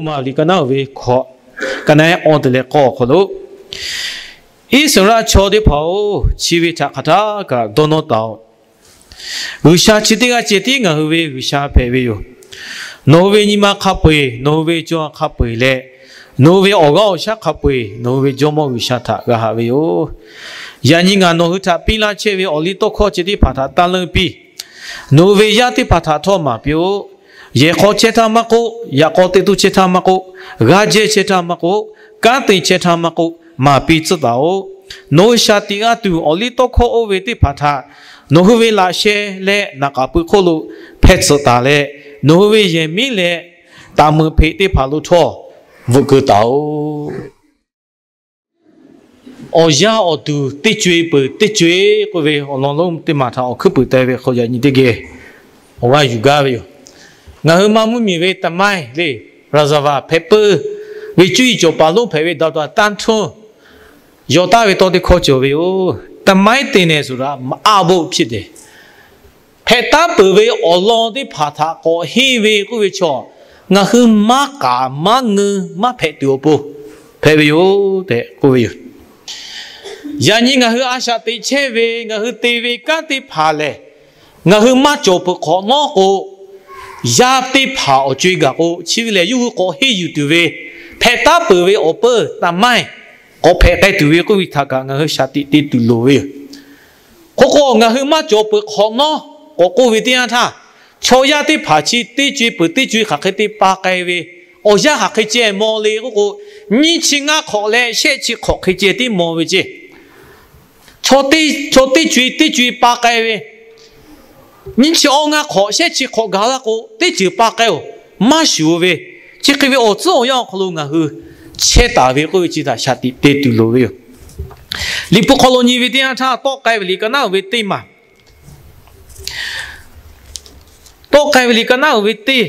Maˍ liꞈ ka naˉ uiˍ ve hkawꞈ, ka naˉ awˇ te leh k'awˇ awˬ hk'aw lo, Iˉsaˍreˍlaˆ chaw teˇ hpaˍ-oˬ, chi ve htaꞈ hk'aˬ htaˇ kaꞈ dawˇ nawˇ taˍ-oꞈ. G'uiˬsha chi teˇ g'aˇ ceh tiˉ ngaˬ hui ve G'uiˬsha hpehꞈ ve yoˬ. Nawˬ hui ve nyi ma hk'a peu-eˬ, nawˬ hui ve co ha hk'a peu-eˬ leh, nawˬ hui ve awˬ g'aˇ awˬ shaˉ hk'a peu-eˬ nawˬ hui ve Jawˇmawˇ G'uiˬsha htaꞈ g'a haꞈ ve yoˬ. Yaꞈ nyi ngaˬ nawˬ hui htaꞈ piˇ laˇ chehˇ ve awˬliˇtawˇhkawˇ ceh teˇ hpaˍ htaꞈ taˇ leunˇ piˇ. Nawˬ hui ve yaˇ teˇ hpaˍ htaꞈ htawˇ maˍ piˇ-oˆ. Yehˬ hk'aw chehˇ htaˇ maˇ k'oˆ, yaꞈ k'aw teˇ tuˇ chehˇ htaˇ maˇ k'oˆ, g'aˇ jehˇ chehˇ htaˇ maˇ k'oˆ, kanˉ te chehˇ htaˇ maˇ k'oˆ, maˍ piˇ tcuhˉ taˍ-oꞈ. Nawˬ hui shaˍ tiꞈ g'a tuˬ awˬliˇtawˇhkawˇ oˇ ve teˇ hpaˍ htaꞈ nawˬ hui ve laꞈ sheh leh naˍ k'aˍ pui hk'oˆ lo hpehˇ tcuhꞈ taˍ leh, nawˬ hui ve yehˬ miˉ leh taˍ meuꞈ hpeꞈ teˇ hpaˍ lo htawˇ bvuhꞈ keu taˍ-oꞈ. Awˬ yanˇ awˬ duˬ teˇ co-e peuˬ teˇ co-e k'oˆ ve awˬ lawn lonˉ teˇ maˬ htaꞈ awˬ hkuiˉ puiˍ te ve hk'a yaꞈ nyi teˇ geh awˬ g'aˇ yuˬ gaˇ ve yoˬ. Ngaˬ hui maˇ mvuhˇmiˬ ve taˍ maiˇ le, raˍzaˍvaˍ hpehꞈ peuˇ ve cuˇ yiˍ cawˬ paˍ lonˉ hpehꞈ ve daꞈ daꞈ tanˇ htuˇ yawˬ taˍ ve tawˇ teˇ hkawˇ cawˬ ve yoˬ. Taˍ maiˉ te nehˬ suˍ daꞈ a bon hpehꞈ te hpehꞈ taˉ peuˬ ve awˬ lawn teˇ hpaˍ htaꞈ k'awꞈ henˇ ve k'oˆ ve chaw, ngaˬ hui maˇ k'aˍ maˇ ngeu maˇ hpehꞈ tuˬ awˬ pon hpehꞈ ve yoˬ tehꞈ k'oˆ ve yoˬ. Yaꞈ nyi ngaˬ hui a shaꞈ teꞈ chehˇ ve ngaˬ hui te ve kanˉ teˇ hpaˍ lehˬ, ngaˬ hui maˇ cawˬ peuˬ hk'awꞈ nawˉ k'o, yaˇ teˇ hpaˍ awˬ co-e gaˬ k'o, chi ve lehˬ yawˇ hui k'awꞈ henˇ yuˬ tuˬ ve, hpehꞈ taˉ peuˬ ve awˬ peuˇ taˍ maiˇ k'awꞈ hpehꞈ k'ai tuˬ ve k'oˆ ve htaꞈ kaꞈ ngaˬ hui shaˍ tiꞈ te tuˬ loˍ ve yoˬ. Hk'aw k'o, ngaˬ hui maˇ cawˬ peuˬ hk'awꞈ nawˉ k'awꞈ k'oˆ ve teˇ yanˇ htaˇ, chaw yaˇ teˇ hpaˍ chi teˇ co-e peuˬ teˇ co-e hk'aˬ hk'e te pa k'ai ve, awˬ yanˇ hk'aˬ hk'e ceh maw le k'oˆ k'o, nyiˇ chi ngaˇ hk'awꞈ leh shehˆ chi hk'awꞈ hk'e ceh tiˉ maw ve ceˇ. Chaw teˇ co-e teˇ co-e pa k'ai ve, nyiˇ chi awˇ ngaˇ hk'awꞈ shehˆ chi hk'awꞈ gaˬ la k'o, teˇ ceuˬ pa k'ai-oˬ, maˇ shuˍ ve, chi hk'e ve awˬ tcuhˉ awˬ yanˇ awˬ hk'aw lo ngaˬ hui chehˇ taˍ ve k'oˆ ve chi htaꞈ shaˍ tiꞈ te tuˬ loˍ ve yoˬ. Liꞈ hpu hk'aw lo nyi ve teˇ yanˇ htaˇ, tawˆ k'ai ve liꞈ ka naˉ uiˍ ve teˇ maˬ tawˆ k'ai ve liꞈ ka naˉ uiˍ ve teˇ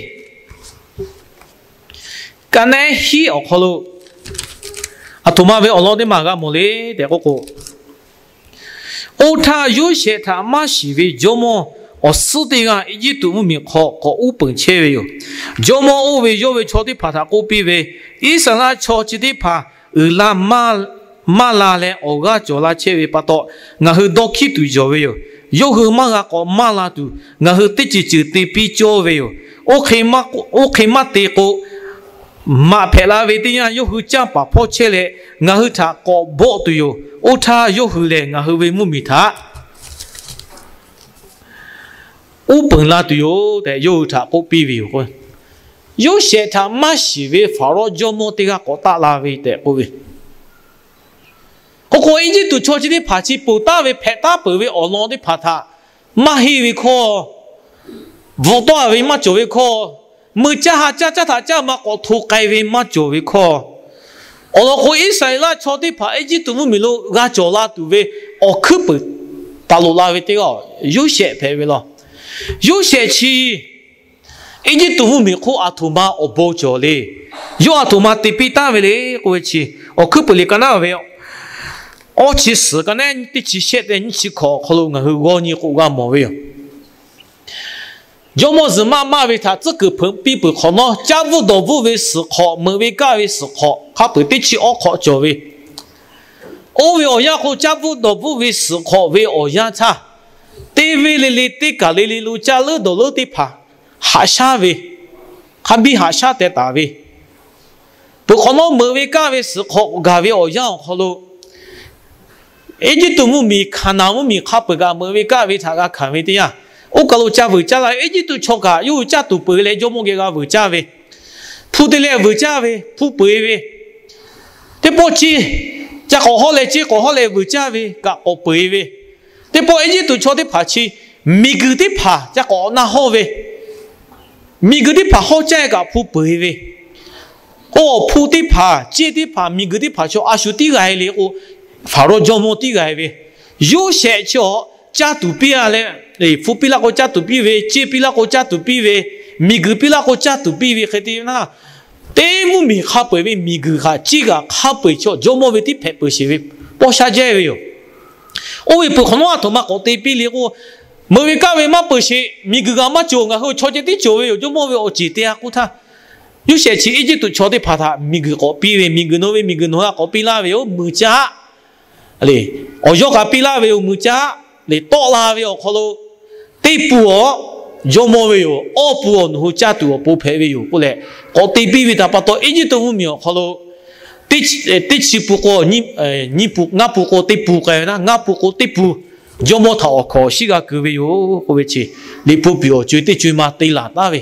ka naˉ hiˉ awˬ hk'aw lo, aˬ htoꞈ ma ve awˬ lawn teˇ maˬ g'a mawˬ le tehꞈ k'oˆ k'o, oˇ htaˇ Yoˇsehꞈ htaꞈ maˇ shiˍ ve jawˇmawˇ awˬ suhˉ teˇ g'aˇ Eˇjiˇtuꞈ mvuhˇmiˬ hk'aw k'awꞈ uˉ peunˍ chehˇ ve yoˬ. Jawˇmawˇ oˇ ve yawˇ ve chaw teˇ hpaˍ htaꞈ k'oˆ piˇ ve, Iˉsaˍreˍlaˆ chaw chi teˇ hpaˍ uiˍ la maˇ la leh awˬ g'aˇ cawˬ la chehˇ ve pa taw, ngaˬ hui dawˇ hkiˉ tuˬ yonˍ ve yoˬ. Yawˇ hui maˇ g'a k'awꞈ maˇ la tuˬ, ngaˬ hui teˇ ceuˬ ceuˬ te piˇ cawˇ ve yoˬ. Oˇ hk'e maˇ te k'o, maꞈ hpehꞈ la ve teˇ yanˇ, yawˇ hui canˇ paˍ hpawˇ chehˇ leh ngaˬ hui htaꞈ k'awꞈ bawˆ tuˬ yoˬ. Oˇ htaˇ yawˇ hui lehˬ ngaˬ hui ve mvuhˇmiˬ htaꞈ uˉ peunˍ la tuˬ yoˬ tehꞈ yawˇ hui htaꞈ k'oˆ piˇ ve yoˬ. Yoˇsehꞈ htaꞈ maˇ shiˍ ve Hpaˍrawˇ jawˇmawˇ teˇ g'aˇ k'awꞈ taˆ la ve tehꞈ k'oˆ ve, k'o k'o, Eˇjiˇtuꞈ chaw chi teˇ hpaˍ chi ponˬ taˍ ve hpehꞈ taˉ peuˬ ve awˬ lawn teˇ hpaˍ htaꞈ maˇ henˇ ve hkawˇ, bvuhꞈ tawˆ ve maˇ cawˬ ve hkawˇ, meuꞈ caˇ ha caˇ caˇ htaꞈ caˇ ma k'awꞈ hto k'ai ve maˇ cawˬ ve hkawˇ, awˬ lawn k'o, Iˉsaˍreˍlaˆ chaw teˇ hpaˍ Eˇjiˇtuꞈ mvuhˇmiˬ lo g'a cawˬ la tuˬ ve awˬ hkuiˉ puiˍ taˍ loꞈ la ve teˇ g'aˇ Yoˇsehꞈ hpehꞈ ve law. Yoˇsehꞈ chi Eˇjiˇtuꞈ mvuhˇmiˬ hk'oˆ aˬ htoꞈ ma awˬ bon cawˬ le. Yawˇ aˬ htoꞈ ma te piˇ taˍ ve le k'oˆ ve chi, Awˬ hkuiˉ puiˍ liꞈ ka naˉ ve awˇ chi suhˍ ka naˉ teˇ chi shehˆ tehꞈ nyiˇ chi hkawꞈ awˬ hk'aw lo ngaˬ hui g'aw nyi k'o g'a mawˬ ve yoˬ. Jawˇmawˇ zuhˬ maˆ maˇ ve htaꞈ tcuhˉ kuiˬ hpeuꞈ piˇ peuˬ hk'awꞈ nawˉ, caˇ bvuhˆ dawˬ bvuhˆ ve suhˍ hk'awꞈ, meuꞈ ve kaˆ ve suhˍ hk'awꞈ hk'a peu-eˬ teˇ chi awˇ hk'awꞈ cawˬ ve, oˇ ve awˬ yanˇ hk'oˆ caˇ bvuhˆ dawˬ bvuhˆ ve suhˍ hk'awꞈ ve awˬ yanˇ htaˇ, teˇ venˇ le le teˇ kaˬ le le lo caˇ leuˉ dawˬ leuˉ teˇ hpaˍ haꞈ shaˉ ve, hk'a biˇ haꞈ shaˉ teh taˍ ve, peuˬ hk'awꞈ nawˉ meuꞈ ve kaˆ ve suhˍ hk'awꞈ gaˬ ve awˬ yanˇ awˬ hk'aw lo, Eˇjiˇtuꞈ mvuhˇmiˬ, Hkaˍnanˍ mvuhˇmiˬ hk'a peu-eˬ kaꞈ meuꞈ ve kaˆ ve htaꞈ g'a hkanˍ ve teˇ yanˇ, oˇ kaˬ lo ca vuiˬ caˇ la ve Eˇjiˇtuꞈ chaw kaꞈ yawˇ hui caˇ tuˬ peuˬ leh jawˇmawˇ geh g'a vuiˬ caˇ ve, hpu te leh vuiˬ caˇ ve, hpu peu-eˬ ve, teˇ pawˆ ceˇ, ca k'awꞈ hawˉ leh ceˇ k'awꞈ hawˉ leh vuiˬ caˇ ve kaꞈ k'awꞈ peu-eˬ ve, teˇ pawˆ Eˇjiˇtuꞈ chaw teˇ hpaˍ chi miˬguiˬ teˇ hpaˍ ca k'awꞈ na hawˇ ve, miˬguiˬ teˇ hpaˍ hawˇ caˇ kaꞈ hpu peu-eˬ ve, k'o, hpu teˇ hpaˍ, ceˇ teˇ hpaˍ, miˬguiˬ teˇ hpaˍ chaw a shu tiˉ g'a-e le k'o, Hpaˍrawˇ jawˇmawˇ tiˉ g'a-e ve, Yoˇsehꞈ chi awˬ caˇ tuˬ piˇ-a leh, hpu piˇ laˇ k'o caˇ tuˬ piˇ ve, ceˇ piˇ laˇ k'o caˇ tuˬ piˇ ve, miˬguiˬ piˇ laˇ k'o caˇ tuˬ piˇ ve hk'e te ve naˉ, teˇ mvuhˇmiˬ hk'a peu-eˬ ve miˬguiˬ kaꞈ ceˇ kaꞈ hk'a peu-eˬ chaw jawˇmawˇ ve tiˉ hpehꞈ peuˬ sheˍ ve, pawˇ shaˉ jaˇ ve yoˬ. Oˇ ve peuˬ hk'awꞈ nawˉ aˬ htoꞈ ma k'awꞈ te piˇ le k'o, meuꞈ ve kaˆ ve maˇ peuˬ sheˍ, miˬguiˬ kaꞈ maˇ cawˬ, ngaˬ hui chaw ceh tiˉ cawˬ ve yoˬ. Jawˇmawˇ ve awˬ ceˬ te-a k'oˆ htaˇ, Yoˇsehꞈ chi Eˇjiˇtuꞈ chaw teˇ hpaˍ htaꞈ miˬguiˬ k'awꞈ piˇ ve, miˬguiˬ nawˬ ve miˬguiˬ nawˬ g'a k'awꞈ piˇ laˇ ve yoˬ, muiˬ caˇ le. Awˬ yawˇ kaꞈ piˇ laˇ ve yoˬ, muiˬ caˇ le. Tawˆ la ve awˬ hk'aw lo teˇ pun awˬ jawˇmawˇ ve yoˬ, awˇ pun awˬ nawˬ hui caˇ tuˬ awˬ pon hpehꞈ ve yoˬ k'oˆ leh, k'awꞈ te piˇ ve htaꞈ pa taw, Eˇjiˇtuꞈ mvuhˇmiˬ awˬ hk'aw lo teˇ chi pun k'o, nyiˇ pun, ngaˇ pun k'o teˇ pun k'ai ve naˉ, ngaˇ pun k'o teˇ pun jawˇmawˇ htaꞈ awˬ hkawnˍ awˬ shiˉ g'a keu ve yoˬ k'oˆ ve chi, Liꞈ hpu piˍ awˬ co-e teˇ co-e ma te laˬ taˍ ve.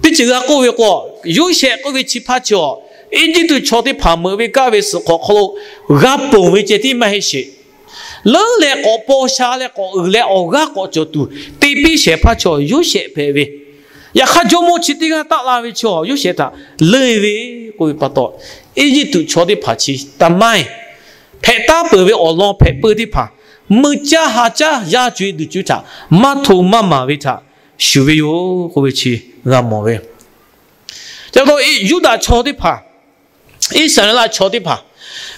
Teˇ ceuˬ g'a k'oˆ ve k'o, Yoˇsehꞈ k'oˆ ve chi hpaˇ chi awˬ, Eˇjiˇtuꞈ chaw teˇ hpaˍ meuꞈ ve kaˇ ve suhˍ hk'awꞈ hk'aw lo g'a ponˬ ve ceh tiˉ maˇ heˆ sheˍ. Leuˉ leh k'awꞈ paw sha leh k'awꞈ uiˍ leh awˬ g'aˇ k'awꞈ cawˬ tuˬ te piˇ shehˍ hpaˇ chaw Yoˇsehꞈ hpehꞈ ve. Yaꞈ hk'aˇ, jawˇmawˇ chi teˇ g'aˇ taˆ la ve chaw Yoˇsehꞈ htaꞈ leuˇ ve k'oˆ ve pa taw, Eˇjiˇtuꞈ chaw teˇ hpaˍ chi taˇ maˇ hpehꞈ taˉ peuˬ ve awˬ lawn hpehꞈ peu teˇ hpaˍ, meuˇ caˇ ha caˇ yaˇ co-e duˬ co-e htaꞈ maˇ hto maˇ maˍ ve htaꞈ shuˍ ve yoˬ k'oˆ ve chi g'a mawˬ ve. Ca taw Yuˇdaꞈ chaw teˇ hpaˍ, Iˉsaˍreˍlaˆ chaw teˇ hpaˍ,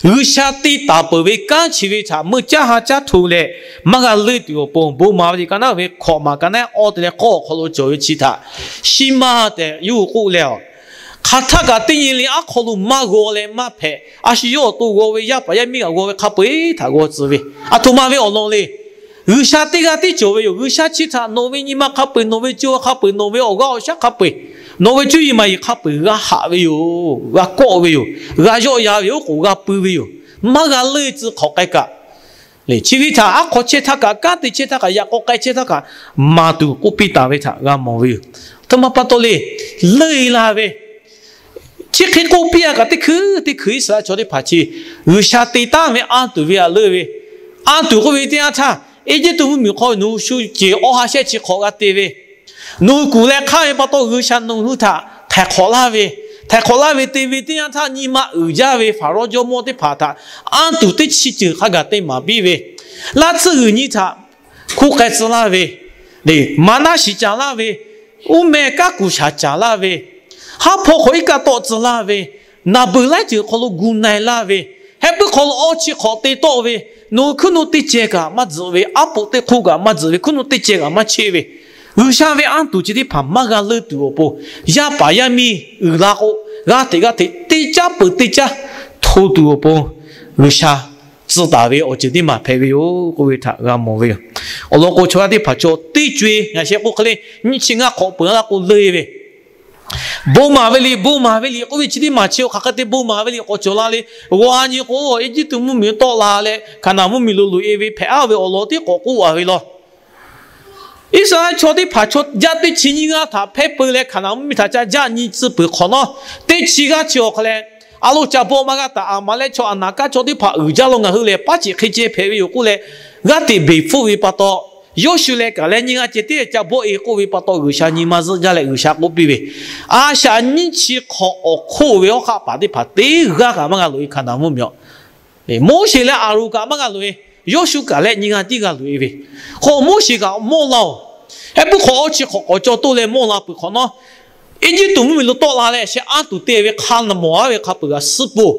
G'uiˬsha te taˍ peuˬ ve kanˉ chi ve htaꞈ meuˇ caˇ ha caˇ hto leh maˇ g'a leuˇ tuˬ awˬ pon, bon maˍ ve liꞈ ka naˉ ve hkawꞈ maˬ ka naˉ awˇ te leh k'awˇ awˬ hk'aw lo cawˬ ve chi htaꞈ shiˍ maˇ tehꞈ yawˇ hui k'oˆ leh, aˬ, hk'aˬ htaˆ kaꞈ teˇ nyi le aˉ hk'aw lo maˇ g'aw leh maˇ hpehꞈ. A shu yawˇ awˬ to g'aw ve, yaˇ paˍ yaˇ miˇ g'aꞈ g'aw ve hk'a peu-eˬ htaꞈ g'aw tcuh ve, aˬ htoꞈ ma ve awˬ lawn le. G'uiˬsha teˇ g'aˇ tiˉ cawˬ ve yoˬ. G'uiˬsha chi htaꞈ nawˬ ve nyi ma hk'a peu-eˬ, nawˬ ve co hk'a peu-eˬ, nawˬ ve awˬ g'aˇ awˬ shaˉ hk'a peu-eˬ, nawˬ ve cuˇ yiˍ maˍ yiˍ hk'a peu-eˬ g'a haꞈ ve yoˬ, g'a kawˆ ve yoˬ, g'a yawˆ yan ve yoˬ, oˉ k'oˍ g'a pui ve yoˬ. Maˇ g'a leuˇ tcuh hk'awꞈ k'ai kaꞈ, chi ve htaꞈ aˉ hk'aw chehˇ htaˇ kaꞈ, kanˉ te chehˇ htaˇ kaꞈ, yaꞈ k'aw k'ai chehˇ htaˇ kaꞈ, maˍ tuˬ k'oˆ piˇ taˍ ve htaꞈ g'a mawˬ ve yoˬ. Aˬ htoꞈ ma pa taw le, leuˇ la ve, chi hk'e k'oˆ piˇ-a kaꞈ, teˇ hkui teˇ hkui Iˉsaˍreˍlaˆ chaw teˇ hpaˍ chi G'uiˬsha te taˉ ve anˇ tuˬ ve htaꞈ leuˇ ve. Anˇ tuˬ k'oˆ ve teˇ yanˇ htaˇ, Eˇjiˇtuꞈ mvuhˇmiˬ hk'aw nawˬ hui shu ceˬ awˇ ha shehˆ chi hk'awꞈ g'a te ve, nawˬ hui kuˬ leh hk'aˇ ve pa taw G'uiˬsha nawˬ hui htaꞈ htaiˍ hk'awꞈ laˇ ve, htaiˍ hk'awꞈ laˇ ve te ve teˇ yanˇ htaˇ, nyi ma uiˍ jaˇ ve Hpaˍrawˇ jawˇmawˇ teˇ hpaˍ htaꞈ anˇ tuˬ teˇ chi ceuˬ hk'a gaˬ te maˍ piˇ ve, laˇ tsuhˇ g'uiˬ nyi htaꞈ hkunˉ k'ai tcuh laˇ ve, maˍnaˆ shiˍ caˍ laˇ ve, uˉ meh kanˉ kuˬ shaˍ caˍ laˇ ve, haˉ hpawˇ hk'awꞈ iˉ kaˆ tawˆ tcuh laˇ ve, naˍ beuˬ laiˉ ceuˬ hk'aw lo gu na-e laˇ ve, heh puiˉ hk'aw lo awˇ chi hk'awꞈ te tawˆ ve, nawˬ hui hkuiˉ nuˆ teˇ ceh kaꞈ maˇ tzuhꞈ ve, aˉ poꞈ teˇ hk'oˆ kaꞈ maˇ tzuhꞈ ve, hkuiˉ nuˆ teˇ ceh kaꞈ maˇ cheˆ ve, G'uiˬsha ve anˇ tuˬ chi teˇ hpaˍ maˇ g'a leuˇ tuˬ awˬ pon, yaˇ paˍ yaˇ miˇ uiˍ la k'o, g'aˇ hteꞈ g'aˇ hteꞈ teˇ caˉ peuˬ teˇ caˉ hto tuˬ awˬ pon, G'uiˬsha tcuh taˍ ve awˬ ceuˬ teˇ maˬ hpehꞈ ve yoˬ k'oˆ ve htaꞈ g'a mawˬ ve yoˬ. Awˬ lawn k'o, chaw yaˇ teˇ hpaˍ chaw teˇ co-e ngaˬ sheh k'oˆ hk'e le, nyiˇ chi ngaˇ hk'awꞈ peuˬ la k'o leuˇ ve, bon maˍ ve liꞈ, bon maˍ ve liꞈ k'oˆ ve chi teˇ maˬ chi awˬ hk'aˬ hk'e te bon maˍ ve liꞈ k'awꞈ cawˬ la le. G'aw nyi k'o, Eˇjiˇtuꞈ mvuhˇmiˬ tawˆ la leh Hkaˍnanˍ mvuhˇmiˬ lo loꞈ-e ve hpehꞈ-a ve awˬ lawn tiˉ k'awꞈ k'oˆ-a ve law. Iˉsaˍreˍlaˆ chaw teˇ hpaˍ chaw jaˇ teˇ chi nyiˇ g'aˇ htaꞈ hpehˇ peu leh Hkaˍnanˍ mvuhˇmiˬ htaꞈ ca jaˆ nyi tcuh peuˬ hk'awꞈ nawˉ, teˇ chi g'aˇ chi awˬ hk'a leh, a lo ca bawˆ maˇ g'a taˍ, Aˍmaˍlehˆ chaw, Aˍnaˍkaˆ chaw teˇ hpaˍ uiˍ jaˇ law, ngaˬ hui lehˬ paˉ ceꞈ hk'e ceh hpehꞈ ve yoˬ k'oˆ leh, g'aˇ hteꞈ beˬ hpfuhˆ ve pa taw, Yoˇshuˆ leh Kaˍlehˇ nyiˇ g'aˇ ceh tiˉ ca bawˆ-e k'oˆ ve pa taw, G'uiˬsha nyi ma zuhˆ jaˇ leh G'uiˬsha k'oˆ piˇ ve, a shaꞈ nyiˇ chi hk'awꞈ awˬ hk'oˆ ve hawˉ hk'aˆ paˍ teˇ hpaˍ teˇ g'aˇ kaꞈ maˇ g'a loꞈ-e Hkaˍnanˍ mvuhˇmiˬ. Moˉseˍ leh Aˍronˍ kaꞈ maˇ g'a loꞈ-e, Yoˇshuˆ Kaˍlehˇ nyiˇ g'aˇ tiˉ g'a loꞈ-e ve. Hk'aw Moˉseˍ kaꞈ mawˇ la-oˬ, heh puiˉ hk'awꞈ awˇ chi hk'awꞈ k'awꞈ caw toˆ leh mawˇ la peuˬ hk'awꞈ nawˉ, Eˇjiˇtuꞈ mvuhˇmiˬ lo tawˆ la leh sheh anˇ tuˬ te ve hk'a na mawˬ-a ve hk'a peu-eˬ g'a suhˉ peuˬ.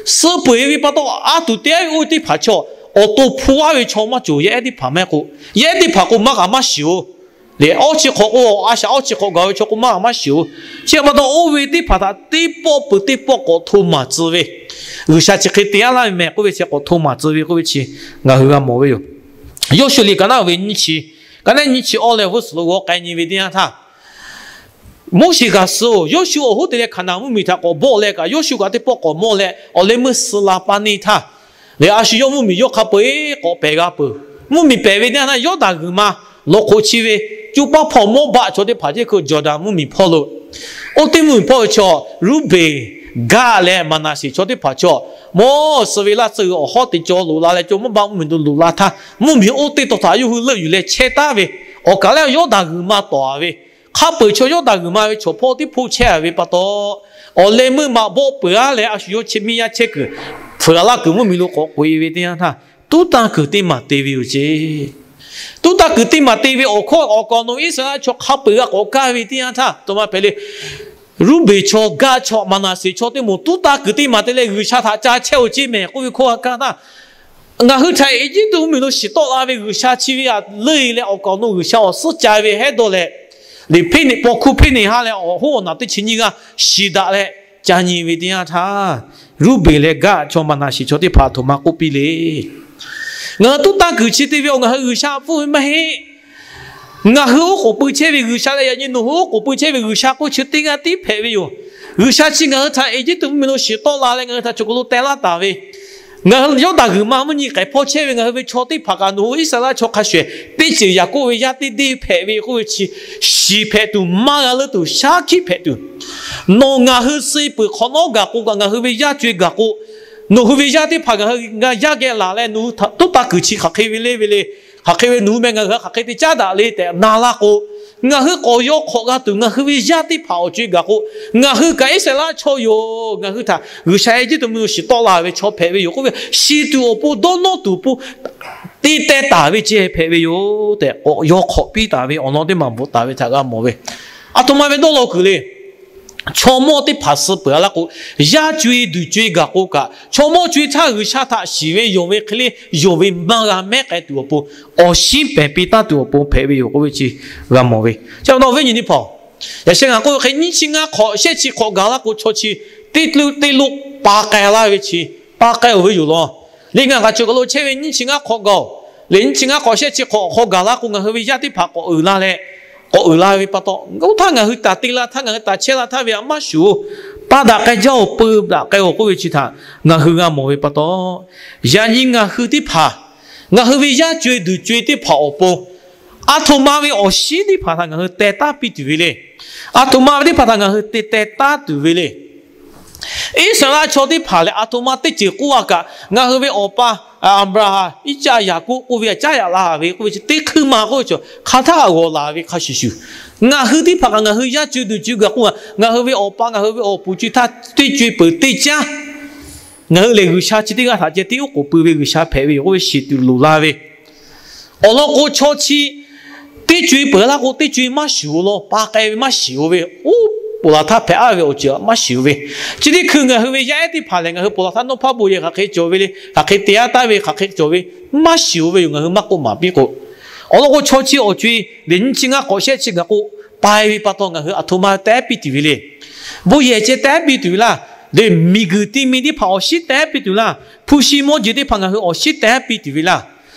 Suhˉ peuˬ-e ve pa taw, anˇ tuˬ te-a ve oˇ ve teˇ hpaˍ chaw, awˬ to hpu-a ve chaw maˇ cawˬ. Yaˇ ehˉ teˇ hpaˍ maˇ k'o, yaˇ ehˉ teˇ hpaˍ k'o maˇ kaꞈ maˇ shiˍ-oˬ. Lehˬ, awˇ chi hk'awꞈ k'o, a shaꞈ awˇ chi hk'awꞈ gaˬ ve chaw k'o maˇ kaꞈ maˇ shiˍ-oˬ. Chi pa taw, oˇ ve teˇ hpaˍ htaꞈ teˇ pawˆ peuˬ teˇ pawˆ k'awꞈ hto maˍ tcuh ve, G'uiˬsha chi hk'e te-a laˇ ve mehˬ k'oˆ ve chi k'awꞈ hto maˍ tcuh ve k'oˆ ve chi ngaˬ hui g'a mawˬ ve yoˬ. Yoˇshuˆ liꞈ ka naˉ ve nyiˇ chi, ka naˉ nyiˇ chi awˇ leh g'uˇ suhˍ lo g'aw k'ai nyi ve teˇ yanˇ htaˇ, Moˉseˍ g'aꞈ suh-oˬ, Yoˇshuˆ awˬ hoˉ te leh Hkaˍnanˍ mvuhˇmiˬ htaꞈ k'awꞈ bawˆ leh kaꞈ, Yoˇshuˆ kaꞈ teˇ pawˆ k'awꞈ mawˇ leh awˬ leh meuˇ suh la pa neˇ htaˇ, lehˬ a shu yawˇ mvuhˇmiˬ yawˇ hk'a peu-eˬ k'awꞈ pehˬ g'a peuˬ. Mvuhˇmiˬ pehˬ ve teˇ yanˇ htaˇ, Yawˇdanˍ g'uiˬ ma lawˬ hk'oꞈ chi ve, co paˇ hpawˇ Mawˇbaˆ chaw teˇ hpaˍ ceˇ hkui Jawˍdanˍ mvuhˇmiˬ hpawˇ lo, oˇ teˇ mvuhˇmiˬ hpawˇ ve chaw, Ruˇbenˍ, Gaˆ leh Maˍnaˍseˍ chaw teˇ hpaˍ chaw, mawˇ suh ve laˇ tsuhˇ g'uiˬ awˬ hawˉ te cawˬ loꞈ la leh, co Mawˇbaˆ mvuhˇmiˬ lo loꞈ la htaˇ, mvuhˇmiˬ oˇ teˇ taw htaꞈ yawˇ hui leuˆ yuˬ leh chehˇ taˉ ve, awˬ kaˍ lehˬ Yawˇdanˍ g'uiˬ ma tawˍ-a ve, hk'a peu-eˬ chaw Yawˇdanˍ g'uiˬ ma ve chaw hpawˇ teˇ hpoˆ chehˇ-a ve pa taw, awˬ leh meuˇ maꞈ bawˆ peuˬ-a leh a shu yawˇ chi miˇ yaˇ chehˇ kuiˬ, hpfuhˍ laˇ kuiˬ mvuhˇmiˬ lo k'awꞈ k'oꞈ-e ve teˇ yanˇ htaˇ, tuˉ tanˇ kuiˬ teˇ maˬ te ve yoˬ ceˇ. Tuˉ tanˇ kuiˬ teˇ maˬ te ve awˬ hkawˇ awˬ kaˍ awˬ nu Iˉsaˍreˍlaˆ chaw hk'a peu-eˬ g'a k'awꞈ kaˇ ve teˇ yanˇ htaˇ, aˬ htoꞈ ma hpehꞈ le. Ruˇbenˍ chaw, Gaˆ chaw, Maˍnaˍseˍ chaw teˇ moˍ tuˉ tanˇ kuiˬ teˇ maˬ te leh G'uiˬsha htaꞈ ca chehˇ-oˬ ceˇ mehˬ k'oˆ ve hkawˇ g'a kaˇ htaˇ, ngaˬ hui htaꞈ Eˇjiˇtuꞈ mvuhˇmiˬ lo shiˍ tawˆ la ve G'uiˬsha chi ve htaꞈ leuˆ-e leh awˬ kaˍ awˬ nu G'uiˬsha awˬ suhˉ ca ve hehˉ dawˇ leh, Liꞈ hpeˇ neꞈ paw hkuˇ hpeˇ neꞈ ha leh awˬ hoˉ awˬ naꞈ teˇ chi nyiˇ g'aˇ shiˍ daꞈ leh ca nyi ve teˇ yanˇ htaˇ, Ruˇbenˍ leh Gaˆ chaw Maˍnaˍseˍ chaw teˇ hpaˍ a htoꞈ ma k'oˆ piˇ le. Ngaˬ hui tuˉ tanˇ kuiˬ chi te ve awˬ ngaˬ hui G'uiˬsha hpfuhˇ ve maˇ heˆ. Ngaˬ hui oˉ k'oˍ pui chehˇ ve G'uiˬsha leh yaꞈ nyi nawˬ hui oˉ k'oˍ pui chehˇ ve G'uiˬsha k'oˆ chi teˇ g'aˇ tiˉ hpehꞈ ve yoˬ. G'uiˬsha chi ngaˬ hui htaꞈ Eˇjiˇtuꞈ mvuhˇmiˬ lo shiˍ tawˆ la leh ngaˬ hui htaꞈ choˬ kaˬ lo teh laˇ taˍ ve, ngaˬ hui Yawˇdanˍ g'uiˬ ma mvuhˇ nyi k'ehˬ hpawˇ chehˇ ve ngaˬ hui ve chaw teˇ hpaˍ kaꞈ nawˬ hui Iˉsaˍreˍlaˆ chaw hk'a shuˍ ehˍ teˇ ceuˬ Yaˍkoˆ ve yaˇ teˇ deˇ hpehꞈ ve k'oˆ ve chi shiˍ hpehꞈ tuˬ, maˇ g'a leuˉ tuˬ, shaˉ hkiˆ hpehꞈ tuˬ, nawˬ ngaˬ hui suh peuˬ hk'awꞈ nawˉ gaˬ k'o kaꞈ ngaˬ hui ve yaˇ co-e gaˬ k'o, nawˬ hui ve yaˇ teˇ hpaˍ ngaˬ hui g'a yaˇ geh laˬ leh nawˬ hui tuˉ tanˇ kuiˬ chi hk'aˬ hk'e ve le ve le, hk'aˬ hk'e ve nawˬ hui meh ngaˬ hui hk'aˬ hk'e te caˉ daꞈ le tehꞈ na laˇ k'o, ngaˬ hui k'awꞈ yaw hk'awꞈ g'a tuˬ ngaˬ hui ve yaˇ teˇ hpaˍ awˬ co-e gaˬ k'o, ngaˬ hui kaꞈ Iˉsaˍreˍlaˆ chaw yoˬ. Ngaˬ hui htaꞈ G'uiˬsha Eˇjiˇtuꞈ mvuhˇmiˬ lo shiˍ tawˆ la ve chaw hpehꞈ ve yoˬ k'oˆ ve, shiˍ tuˬ awˬ pon dawˇ nawˇ tuˬ awˬ pon te teh taˍ ve ceh hpehꞈ ve yoˬ tehꞈ k'awꞈ yaw hk'awꞈ piˇ taˍ ve awˬ lawn teˇ maˬ bvuhꞈ taˍ ve htaꞈ g'a mawˬ ve. A htoꞈ ma ve dawˇ law kuiˬ le. Chaw mawˇ teˇ hpaˍ suh peuˬ a laˇ k'o, yaˇ co-e duˬ co-e gaˬ k'o kaꞈ, chaw mawˇ co-e htaˇ G'uiˬsha htaꞈ shiˍ ve yonˍ ve hk'e le, yonˍ ve maˇ g'a mehˉ k'ai tuˬ awˬ pon, awˬ shinˉ pehˬ piˇ taˉ tuˬ awˬ pon hpehꞈ ve yoˬ k'oˆ ve chi g'a mawˬ ve. Chi pa taw viˉ nyi teˇ hpaˍ-oˬ, yaꞈ sheh ngaˬ k'oˆ ve hk'e nyiˇ chi ngaˇ hk'awꞈ shehˆ chi hk'awꞈ gaˬ laˇ k'o chaw chi teˇ lo teˇ lo pa k'ai laˇ ve chi, pa k'ai-oˬ ve yoˬ law. Liꞈ ngaˬ kaꞈ choˬ kaˬ lo chehˇ ve nyiˇ chi ngaˇ hk'awꞈ gaˬ-oˬ, liꞈ nyiˇ chi ngaˇ hk'awꞈ shehˆ chi hk'awꞈ hk'aw gaˬ laˇ k'o ngaˬ hui ve yaˇ teˇ hpaˍ k'awꞈ uiˍ la leh, k'awꞈ uiˍ la ve pa taw, oˇ htaˇ ngaˬ hui taˍ te la htaˇ ngaˬ hui taˍ chehˇ la htaˇ ve htaꞈ maˇ shuˍ-oˬ. Paˇ daꞈ k'ai jaˇ-oˬ, peu daꞈ k'ai-oˬ k'oˆ ve chi htaꞈ ngaˬ hui g'a mawˬ ve pa taw, yaꞈ nyi ngaˬ hui teˇ hpaˍ ngaˬ hui ve yaˇ co-e duˬ co-e teˇ hpaˍ awˬ pon a htoꞈ ma ve awˬ shinˉ teˇ hpaˍ htaꞈ ngaˬ hui teh taˉ piˇ tuˬ ve le. A htoꞈ ma ve teˇ hpaˍ htaꞈ ngaˬ hui te teh taˉ tuˬ ve le. Iˉsaˍreˍlaˆ chaw teˇ hpaˍ lehˬ, a htoꞈ ma teˇ ceuˬ k'oˆ a kaꞈ, ngaˬ hui ve awˬ pa Aˍbraˍhanˍ, Iˉcaˆ, Yaˍkoˆ k'oˆ ve htaꞈ caˉ yaꞈ la ve k'oˆ ve chi teˇ hkui ma k'oˆ ve chaw hk'aˬ htaˇ g'awˬ laˬ ve hk'a shuˍ shuˍ, ngaˬ hui teˇ hpaˍ kaꞈ ngaˬ hui yaˇ co-e duˬ co-e gaˬ k'oˆ a, ngaˬ hui ve awˬ pa ngaˬ hui ve awˬ puˍ co-e htaˇ teˇ co-e peuˬ teˇ caˉ ngaˬ hui lehˬ G'uiˬsha chi teˇ g'aˇ htaꞈ ceh tiˉ oˉ k'oˍ pui ve G'uiˬsha hpehꞈ ve yoˬ k'oˆ ve shiˍ tuˬ loˍ la ve. Awˬ lawn k'o, chaw chi teˇ co-e peuˬ laˇ k'o, teˇ co-e maˇ shiˍ-oˬ law, pa k'ai ve maˇ shiˍ-oˬ ve, oˉ, ponˬ laˬ htaˇ hpehꞈ aˉ ve awˬ ceuˬ maˇ shiˍ-oˬ ve. Chi teˇ hkui ngaˬ hui ve yaˇ ehˉ teˇ hpaˍ lehˬ, ngaˬ hui ponˬ laˬ htaˇ nawˇ hpaˇ bon yehˬ hk'aˬ hk'e cawˬ ve le, hk'aˬ hk'e te aˉ taˉ ve, hk'aˬ hk'e cawˬ ve, maˇ shiˍ-oˬ ve yoˬ. Ngaˬ hui maˇ k'oˆ maˍ piˇ k'o, awˬ lawn k'o, chaw chi awˬ co-e lehˬ nyiˇ chi ngaˇ hk'awꞈ shehˆ chi gaˬ k'o, pai ve pa taw ngaˬ hui a htoꞈ ma teh piˇ tuˬ ve le. Bon yehˬ ceh teh piˇ tuˬ ve laˇ. Lehˬ miˬguiˬ ti mi teˇ hpaˍ awˬ shinˉ teh piˇ tuˬ laˇ. Hpu shi mawˇ jeˬ teˇ hpaˍ ngaˬ hui awˬ shinˉ teh piˇ tuˬ ve laˇ.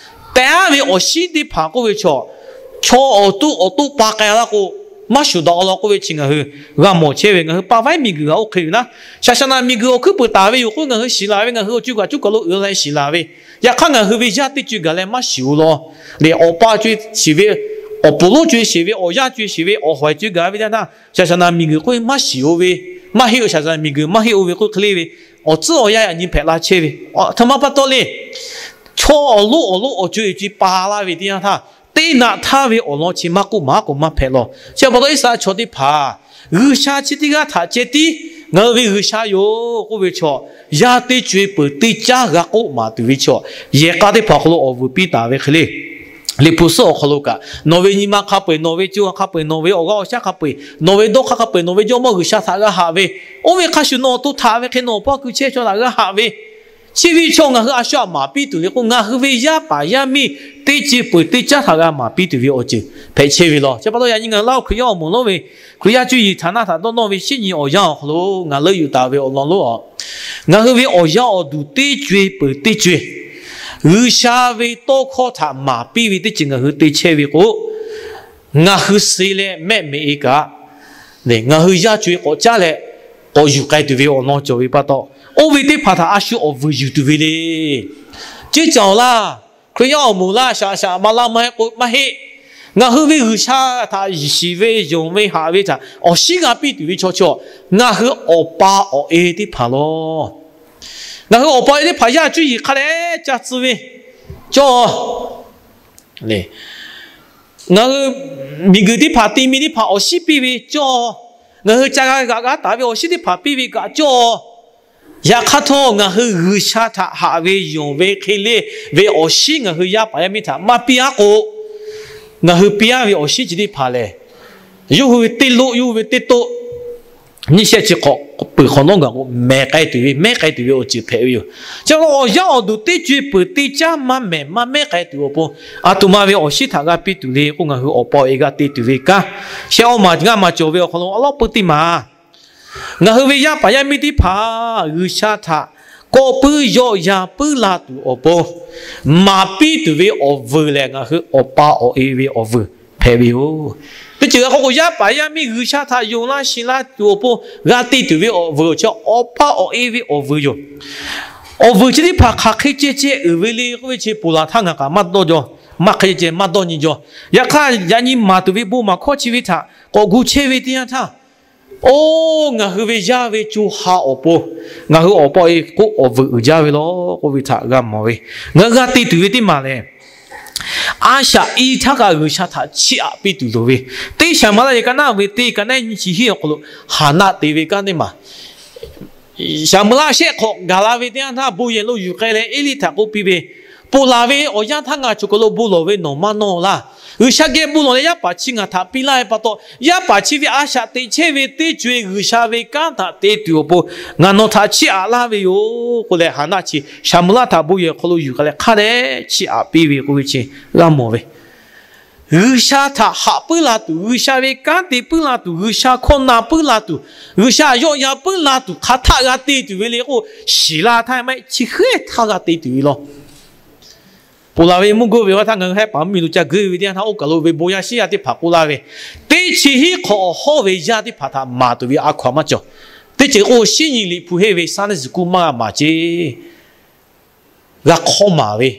Teh aˉ ve awˬ shinˉ teˇ hpaˍ k'oˆ ve chaw, chaw awˬ to awˬ to pa k'ai laˇ k'o, maˇ shuˍ daꞈ-oˬ law k'oˆ ve chi ngaˬ hui g'a mawˬ chehˇ ve. Ngaˬ hui pa vaiˉ miˬguiˬ g'a oˇ hk'e ve naˉ, shaˍ shaˍ naˍ miˬguiˬ awˬ hkuiˉ peuˬ taˍ ve yoˬ k'oˆ ngaˬ hui shiˍ laˬ ve, ngaˬ hui awˬ co-e kaꞈ cuˇ kaˬ lo uiˍ la leh shiˍ laˬ ve. Yaꞈ hk'aˇ ngaˬ hui ve yaˇ teˇ co-e gaˬ leh maˇ shiˍ-oˬ law. Lehˬ awˬ pa co-e shiˍ ve, awˬ puˍ lonˉ co-e shiˍ ve, awˬ yaˇ co-e shiˍ ve, awˬ hawehˬ co-e gaˬ ve teˇ yanˇ htaˇ, shaˍ shaˍ naˍ miˬguiˬ k'oˆ ve maˇ shiˍ-oˬ ve, maˇ heˆ-oˬ, shaˍ shaˍ naˍ miˬguiˬ maˇ heˆ-oˬ ve k'oˆ hk'e le ve, awˬ tcuhˉ awˬ yanˇ yaꞈ nyi hpehꞈ la chehˇ ve. A htoꞈ ma pa taw le. Chaw awˬ lonˉ awˬ lonˉ awˬ co-e co-e pa laˇ ve teˇ yanˇ htaˇ, teˇ naꞈ htaˇ ve awˬ lawn chi maˇ k'oˆ maˍ k'o maˇ hpehꞈ law. Chi pa taw Iˉsaˍreˍlaˆ chaw teˇ hpaˍ G'uiˬsha chi teˇ g'aˇ htaꞈ ceh tiˉ ngaˬ hui ve G'uiˬsha yoˬ k'oˆ ve chaw, yaˇ teˇ co-e peuˬ teˇ caˉ g'a k'oˆ maˍ tuˬ ve chaw, yehˬ k'a teˇ hpaˍ awˬ hk'aw lo awˬ vuiˬ piˇ taˍ ve hk'e le. Liꞈ hpu suhˉ awˬ hk'aw lo kaꞈ, nawˬ ve nyi ma hk'a peu-eˬ, nawˬ ve co hk'a peu-eˬ, nawˬ ve awˬ g'aˇ awˬ shaˉ hk'a peu-eˬ, nawˬ ve dawˇ hk'aˇ hk'a peu-eˬ, nawˬ ve jawˇmawˇ G'uiˬsha htaꞈ g'a haꞈ ve, oˇ ve hk'a shuˍ nawˬ awˬ to htaꞈ ve hk'e nawˬ awˬ paˇ ku chehˇ chaw htaꞈ g'a haꞈ ve, chi ve chaw ngaˬ hui a shu htaꞈ maˍ piˇ tuˬ le k'o, ngaˬ hui ve yaˇ paˍ yaˇ miˇ teˇ co-e peuˬ teˇ caˉ htaꞈ g'a maˍ piˇ tuˬ ve awˬ ceuˬ hpehꞈ chehˇ ve law. Chi pa taw yaꞈ nyi ngaˬ hui Laˇ huˍ Hkriꞈ yaˇ awˬ moˍ lonˉ ve Hkriꞈ yaˇ cuˇ yiˍ htaꞈ naˆ htaꞈ dawˇ nawˇ ve shinˉ nyi awˬ yanˇ awˬ hk'aw lo ngaˬ leuˆ yuˬ taˍ ve awˬ lawn lonˉ, ngaˬ hui ve awˬ yaˇ awˬ duˬ teˇ co-e peuˬ teˇ co-e G'uiˬsha ve tawˇ hkawˇ htaꞈ maˍ piˇ ve teˇ ceuˬ ngaˬ hui te chehˇ ve k'o, ngaˬ hui suh leh mehˆ mehꞈ-e kaꞈ, ngaˬ hui yaˇ co-e k'awꞈ caˉ leh k'awꞈ yuˬ k'ai tuˬ ve awˬ lawn cawˬ ve pa taw, oˇ ve teˇ hpaˍ htaꞈ a shu awˬ vuiˬ yuˬ tuˬ ve le. Ceˇ caˬ-oˬ laˇ. Hkriꞈ yaˇ awˬ moˍ laˇ, shaꞈ shaꞈ ma laˇ maˇ heˆ k'o maˇ heˆ. Ngaˬ hui ve G'uiˬsha htaꞈ shiˍ ve, yonˍ ve, haꞈ ve htaꞈ awˬ shinˉ g'a piˇ tuˬ ve chaw chaw, ngaˬ hui awˬ pa awˬ e teˇ hpaˍ law. Ngaˬ hui awˬ pa awˬ e teˇ hpaˍ yaˇ cuˇ yiˍ hk'a dehꞈ ca tcuh ve cawˇ. Ngaˬ hui miˬguiˬ teˇ hpaˍ, ti mi teˇ hpaˍ awˬ shinˉ piˇ ve cawˇ. Ngaˬ hui ca g'a g'aꞈ g'a taˍ ve awˬ shinˉ teˇ hpaˍ piˇ ve kaꞈ cawˇ. Yaꞈ hk'aˇ htawˇ, ngaˬ hui G'uiˬsha htaꞈ haꞈ ve, yonˍ ve hk'e le ve awˬ shinˉ ngaˬ hui yaˇ paˍ yaˇ miˇ htaꞈ maˇ piˇ aˉ k'o, ngaˬ hui piˇ aˉ ve awˬ shinˉ chi teˇ hpaˍ lehˬ, yawˇ hui ve teˇ loˆ, yawˇ hui ve teˇ toˆ, nyiˇ shehˆ chi hk'awꞈ peuˬ hk'awꞈ nawˉ gaˬ k'o mehˬ k'ai tuˬ ve, mehˉ k'ai tuˬ ve awˬ ceuˬ hpehꞈ ve yoˬ. Chi awˬ yanˇ awˬ duˬ teˇ co-e peuˬ teˇ caˉ maˇ mehˬ maˇ mehˉ k'ai tuˬ awˬ pon, a htoꞈ ma ve awˬ shinˉ htaꞈ g'a piˇ tuˬ le k'o, ngaˬ hui awˬ pa awˬ e g'a te tuˬ ve kanˉ, shehˆ awˇ maˬ g'a maˍ cawˬ ve awˬ hk'aw lo awˬ lawˉ peuˇ teˇ maˬ ngaˬ hui ve yaˇ paˍ yaˇ miˇ teˇ hpaˍ G'uiˬsha htaꞈ kawꞈ puiˉ yawˆ yan puiˉ la tuˬ awˬ pon, maˍ piˇ tuˬ ve awˬ vuiˬ lehˬ, ngaˬ hui awˬ pa awˬ e ve awˬ vuiˬ hpehꞈ ve yoˬ. Teˇ ceuˬ g'a k'oˆ k'o, yaˇ paˍ yaˇ miˇ G'uiˬsha htaꞈ yonˍ laˇ shiˍ laˇ tuˬ awˬ pon g'a te tuˬ ve awˬ vuiˬ chi awˬ pa awˬ e ve awˬ vuiˬ yoˬ. Awˬ vuiˬ chi teˇ hpaˍ hk'aˬ hk'e ceh ceh uiˍ ve le k'oˆ ve chi ponˬ laˬ htaˇ ngaˬ kaꞈ maˇ dawˇ jaw, maˇ hk'e ceh ceh maˇ dawˇ nyi jaw. Yaꞈ hk'aˇ, yaꞈ nyi maˍ tuˬ ve bon maˍ hkawˇ chi ve htaꞈ k'awꞈ gu chehˇ ve teˇ yanˇ htaˇ, oˇ, ngaˬ hui ve yaˇ ve co ha awˬ pon ngaˬ hui awˬ pa awˬ e k'oˆ awˬ vuiˬ uiˍ jaˇ ve law k'oˆ ve htaꞈ g'a mawˬ ve. Ngaˬ hui g'a te tuˬ ve teˇ maˬ lehˬ, a shaꞈ i htaˇ kaꞈ G'uiˬsha htaꞈ chiˇ aꞈ piˇ tuˬ loˍ ve, teˇ Saˍmoˍeˍlaˆ liꞈ ka naˆ ve teˇ ka naˆ nyiˇ chi hiˉ awˬ hk'aw lo Haˍnaˆ te ve kanˉ teˇ maˬ, Saˍmoˍeˍlaˆ shehˆ hk'awꞈ gaˬ la ve teˇ yanˇ htaˇ, bon yehˬ lo yuˬ k'ai leh Eˇliˆ htaꞈ k'oˆ piˇ ve, Ponˬ laˬ ve awˬ yanˇ htaˇ ngaˬ choˬ kaˬ lo bon lawˬ ve nawˬ maˇ nawˇ laˇ. G'uiˬsha geh bon lawˬ leh yaˇ paˍ chi ngaˬ htaꞈ piˇ laˇ ve pa taw, yaˇ paˍ chi ve a shaꞈ teꞈ chehˇ ve teˇ co-e G'uiˬsha ve kanˉ htaꞈ te tuˬ awˬ pon ngaˬ nawˬ htaꞈ chiˇ aꞈ laˇ ve yoˬ k'oˆ leh, Haˍnaˆ chi Saˍmoˍeˍlaˆ htaꞈ bon yehˬ hk'aw lo yuˬ k'ai leh hk'a dehꞈ chiˇ aꞈ piˇ ve k'oˆ ve chi g'a mawˬ ve. G'uiˬsha htaꞈ haꞈ puiˉ la tuˬ, G'uiˬsha ve kanˉ te puiˉ la tuˬ, G'uiˬsha hkawˇ na puiˉ la tuˬ, G'uiˬsha yawˆ yan puiˉ la tuˬ hk'aˬ htaˆ g'a te tuˬ ve le k'o, shiˍ la htaˇ maˇ heˆ, chi hk'e htaˇ g'a te tuˬ ve law. Ponˬ laˬ ve mvuhˇ geuˇ ve awˬ htaˇ ngaˬ hui hehˆ paˍ mvuhˇmiˬ lo ca geuˇ ve teˇ yanˇ htaˇ, oˇ kaˬ lo ve bon yaˇ shinˉ yaˇ teˇ hpaˍ k'oˆ laˇ ve, teˇ chi hiˉ hk'awꞈ awˬ hawˉ ve yaˇ teˇ hpaˍ htaꞈ maˍ tuˬ ve a hkaw aˬ maˇ cawˬ. Teˇ ceuˬ k'o, shinˉ nyi liꞈ hpu henˇ ve Sunday school maˇ g'a maˍ ceˇ. G'a hk'awˇ maˍ ve,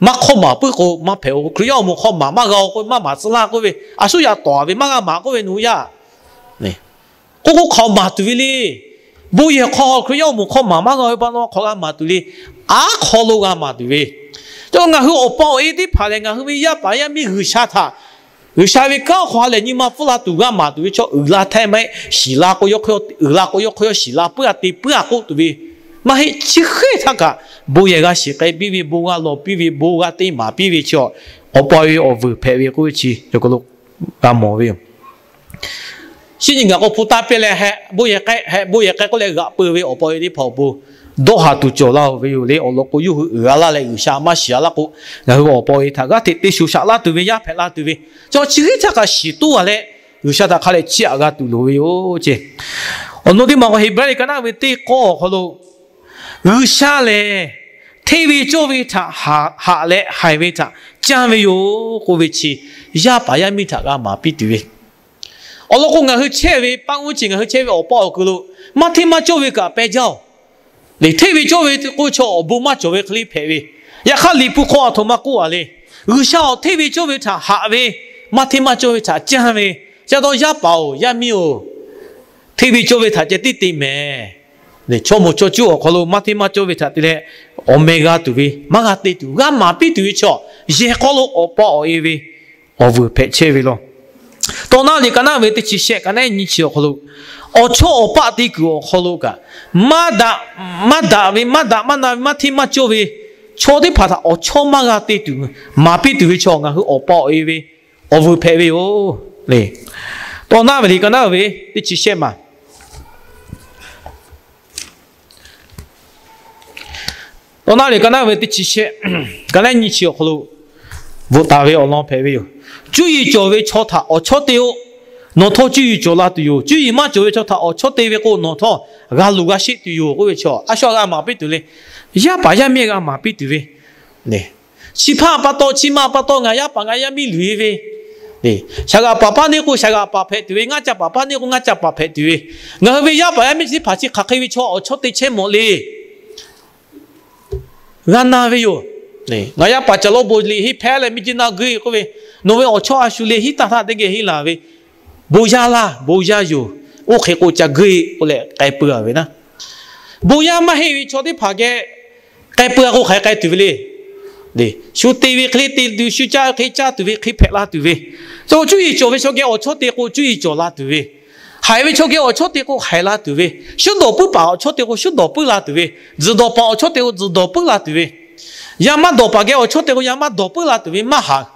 maˇ hk'awˇ maˍ puiˉ k'o maˇ hpehꞈ-o. Hkriꞈ yaˇ awˬ moˍ hk'aw maˍ maˇ g'a-o k'oˆ ve, maˇ maˍ tcuh laˇ k'oˆ ve, a shu yaꞈ tawˍ ve maˇ g'a maˍ k'oˆ ve, nawˬ hui yaˇ k'oˆ k'o hk'aˬ maˍ tuˬ ve le. Bon yehˬ hk'aw Hkriꞈ yaˇ awˬ moˍ hk'aw maˍ maˇ g'a ve pa taw hk'aˬ g'a maˍ tuˬ le. Aˉ hk'aw lo g'a maˍ tuˬ ve. Cawˬ ngaˬ hui awˬ pa awˬ e teˇ hpaˍ lehˬ, ngaˬ hui ve yaˇ paˍ yaˇ miˇ G'uiˬsha htaꞈ, G'uiˬsha ve kanˉ hk'aw ha lehˬ nyi ma pfuhˇ la tuˬ g'a maˍ tuˬ ve chaw uiˍ la htaˇ maˇ heˆ, shiˍ la k'o yawˇ hk'aw, uiˍ la k'o yawˇ hk'aw yawˇ shiˍ la puiˉ a te puiˉ a k'oˆ tuˬ ve maˇ heˆ. Chi hk'e htaˇ kaꞈ bon yehˬ g'a shiˍ k'ai piˇ ve, bon g'a lawˬ piˇ ve, bon g'a te maˍ piˇ ve chaw, awˬ pa awˬ e awˬ vuiˬ hpehꞈ ve k'oˆ ve chi cawˬ kaˬ lo g'a mawˬ ve yoˬ. Shinˉ nyi gaˬ k'o hpu taˇ pehˇ leh, heh, bon yehˬ k'ai, heh, bon yehˬ k'ai k'oˆ leh g'aꞈ peu ve awˬ pa awˬ e teˇ hpaˍ awˬ pon dawˇ haˍ tuˬ cawˬ la-oˬ ve yoˬ le. Awˬ lawn k'o, yawˇ hui uiˍ g'a laˇ leh G'uiˬsha maˇ shiˍ a laˇ k'o, ngaˬ hui awˬ pa awˬ e htaꞈ g'aˇ hteꞈ te shuˍ shaꞈ laˇ tuˬ ve, yaˇ hpehꞈ la tuˬ ve, chaw chi hk'e htaˇ kaꞈ shiˍ toˉ a leh, G'uiˬsha htaꞈ hk'a lehˬ chiˇ aꞈ g'a tuˬ loˍ ve yoˬ ceˇ. Awˬ nu teˇ maˬ k'o, Heˍbrehˇ liꞈ ka naˆ ve teˇ k'awˇ awˬ hk'aw lo, G'uiˬsha lehˬ hteˇ ve cawˇ ve htaꞈ haꞈ leh haiˬ ve htaꞈ canˇ ve yoˬ k'oˆ ve chi, yaˇ paˍ yaˇ miˇ htaꞈ g'a maˍ piˇ tuˬ ve. Awˬ lawn k'o, ngaˬ hui chehˇ ve paˆ uˉ ceˬ, ngaˬ hui chehˇ ve awˬ pa awˬ kuiˬ lo maˇ hteˇ maˇ cawˇ ve kaꞈ peh jaˇ-oˬ. Lehˬ, hteˇ ve cawˇ ve k'oˆ chaw awˬ bon maˇ cawˬ ve hk'e le hpehꞈ ve. Yaꞈ hk'aˇ, Liꞈ hpu hk'aw aˬ htoꞈ ma k'oˆ a le. G'uiˬsha awˬ hteˇ ve cawˇ ve htaꞈ haꞈ ve, maˇ hteˇ maˇ cawˇ ve htaꞈ canˇ ve. Chi pa taw, yaˇ paˍ-oˬ, yaˇ miˇ-oˬ, hteˇ ve cawˇ ve htaꞈ ceh tiˉ te mehˍ. Chaw moˍ chaw cuˇ awˬ hk'aw lo maˇ hteˇ maˇ cawˇ ve htaꞈ te leh, awˬ meh g'a tuˬ ve, maˇ g'a te tuˬ, g'a maˍ piˇ tuˬ ve chaw, yehˬ hk'aw lo awˬ pa awˬ e ve awˬ vuiˬ hpehꞈ chehˇ ve law. Tawˇ naˆ liꞈ ka naˆ ve teˇ chi shehˆ, ka naˆ nyiˇ chi awˬ hk'aw lo, awˬ chawˇ awˬ paˆ te kuiˬ awˬ hk'aw lo kaꞈ, maˇ daꞈ, maˇ daꞈ ve, maˇ daꞈ maˇ na ve, maˇ hteˇ maˇ cawˇ ve chaw teˇ hpaˍ htaꞈ awˬ chawˇ maˇ g'a te tuˬ, maˍ piˇ tuˬ ve chaw, ngaˬ hui awˬ pa awˬ e ve awˬ vuiˬ hpehꞈ ve yoˬ le. Tawˇ naˆ ve liꞈ ka naˆ ve teˇ chi shehˆ maˬ Tawˇ naˆ liꞈ ka naˆ ve teˇ chi shehˆ, ka naˆ nyiˇ chi awˬ hk'aw lo bvuhꞈ taˍ ve awˬ lawn hpehꞈ ve yoˬ. Cuˇ yiˍ cawˬ ve chaw htaꞈ awˬ chawˇ te-o. Nawˬ htawˇ cuˇ yiˍ cawˬ la tuˬ yoˬ. Cuˇ yiˍ maˇ cawˬ ve chaw htaꞈ awˬ chawˇ te ve k'o, nawˬ htawˇ g'a luˬ g'a sheˆ tuˬ yoˬ k'oˆ ve chaw, a shu g'a maˍ piˇ tuˬ le. Yaˇ paˍ yaˇ miˇ g'a maˍ piˇ tuˬ ve, chi hpaˇ pa taw, chi ma pa taw ngaˬ yaˇ paˍ ngaˬ yaˇ miˇ luˬ e ve, shaˍ g'aꞈ paˍ paˇ neˇ k'o shaˍ g'aꞈ paˍ hpehꞈ tuˬ ve, ngaˇ ca paˍ paˇ neˇ k'o ngaˇ ca paˍ hpehꞈ tuˬ ve, ngaˬ hui ve yaˇ paˍ yaˇ miˇ chi teˇ hpaˍ chi hk'aˬ hk'e ve chaw awˬ chawˇ te chehˇ mawˬ le. G'a na ve yoˬ. Ngaˬ yaˇ paˍ caˬ lawˇ bon liꞈ henˇ hpehˇ leh miˇ ceˇ na geuˆ k'oˆ ve, nawˬ ve awˬ chawˇ a shu le hiˉ taˇ htaˇ teˇ geh henˇ laˬ ve, bon yaˇ laˇ, bon yaˇ yoˬ, oˇ hk'e k'o ca geuˆ k'oˆ leh k'ai peuˬ a ve naˉ. Bon yaˇ maˇ heˆ ve chaw teˇ hpaˍ geh k'ai peuˬ a k'o hk'aˬ hk'e k'ai tuˬ ve le. Shu te ve hk'e le te tuˬ, shu caˇ ve hk'e caˇ tuˬ ve hk'e hpehꞈ la tuˬ ve. Chaw cuˇ yiˍ cawˬ ve chaw geh awˬ chawˇ te k'o cuˇ yiˍ cawˬ la tuˬ ve, haiˬ ve chaw geh awˬ chawˇ te k'o haiˬ la tuˬ ve, shuˉ dawˬ puiˉ paˍ awˬ chawˇ te k'o shuˉ dawˬ puiˉ la tuˬ ve, tzuhˬ dawˬ paˍ awˬ chawˇ te k'o tzuhˬ dawˬ puiˉ la tuˬ ve, yaˇ maˇ dawˬ paˍ geh awˬ chawˇ te k'o yaˇ maˇ dawˬ puiˉ la tuˬ ve maˇ haˍ.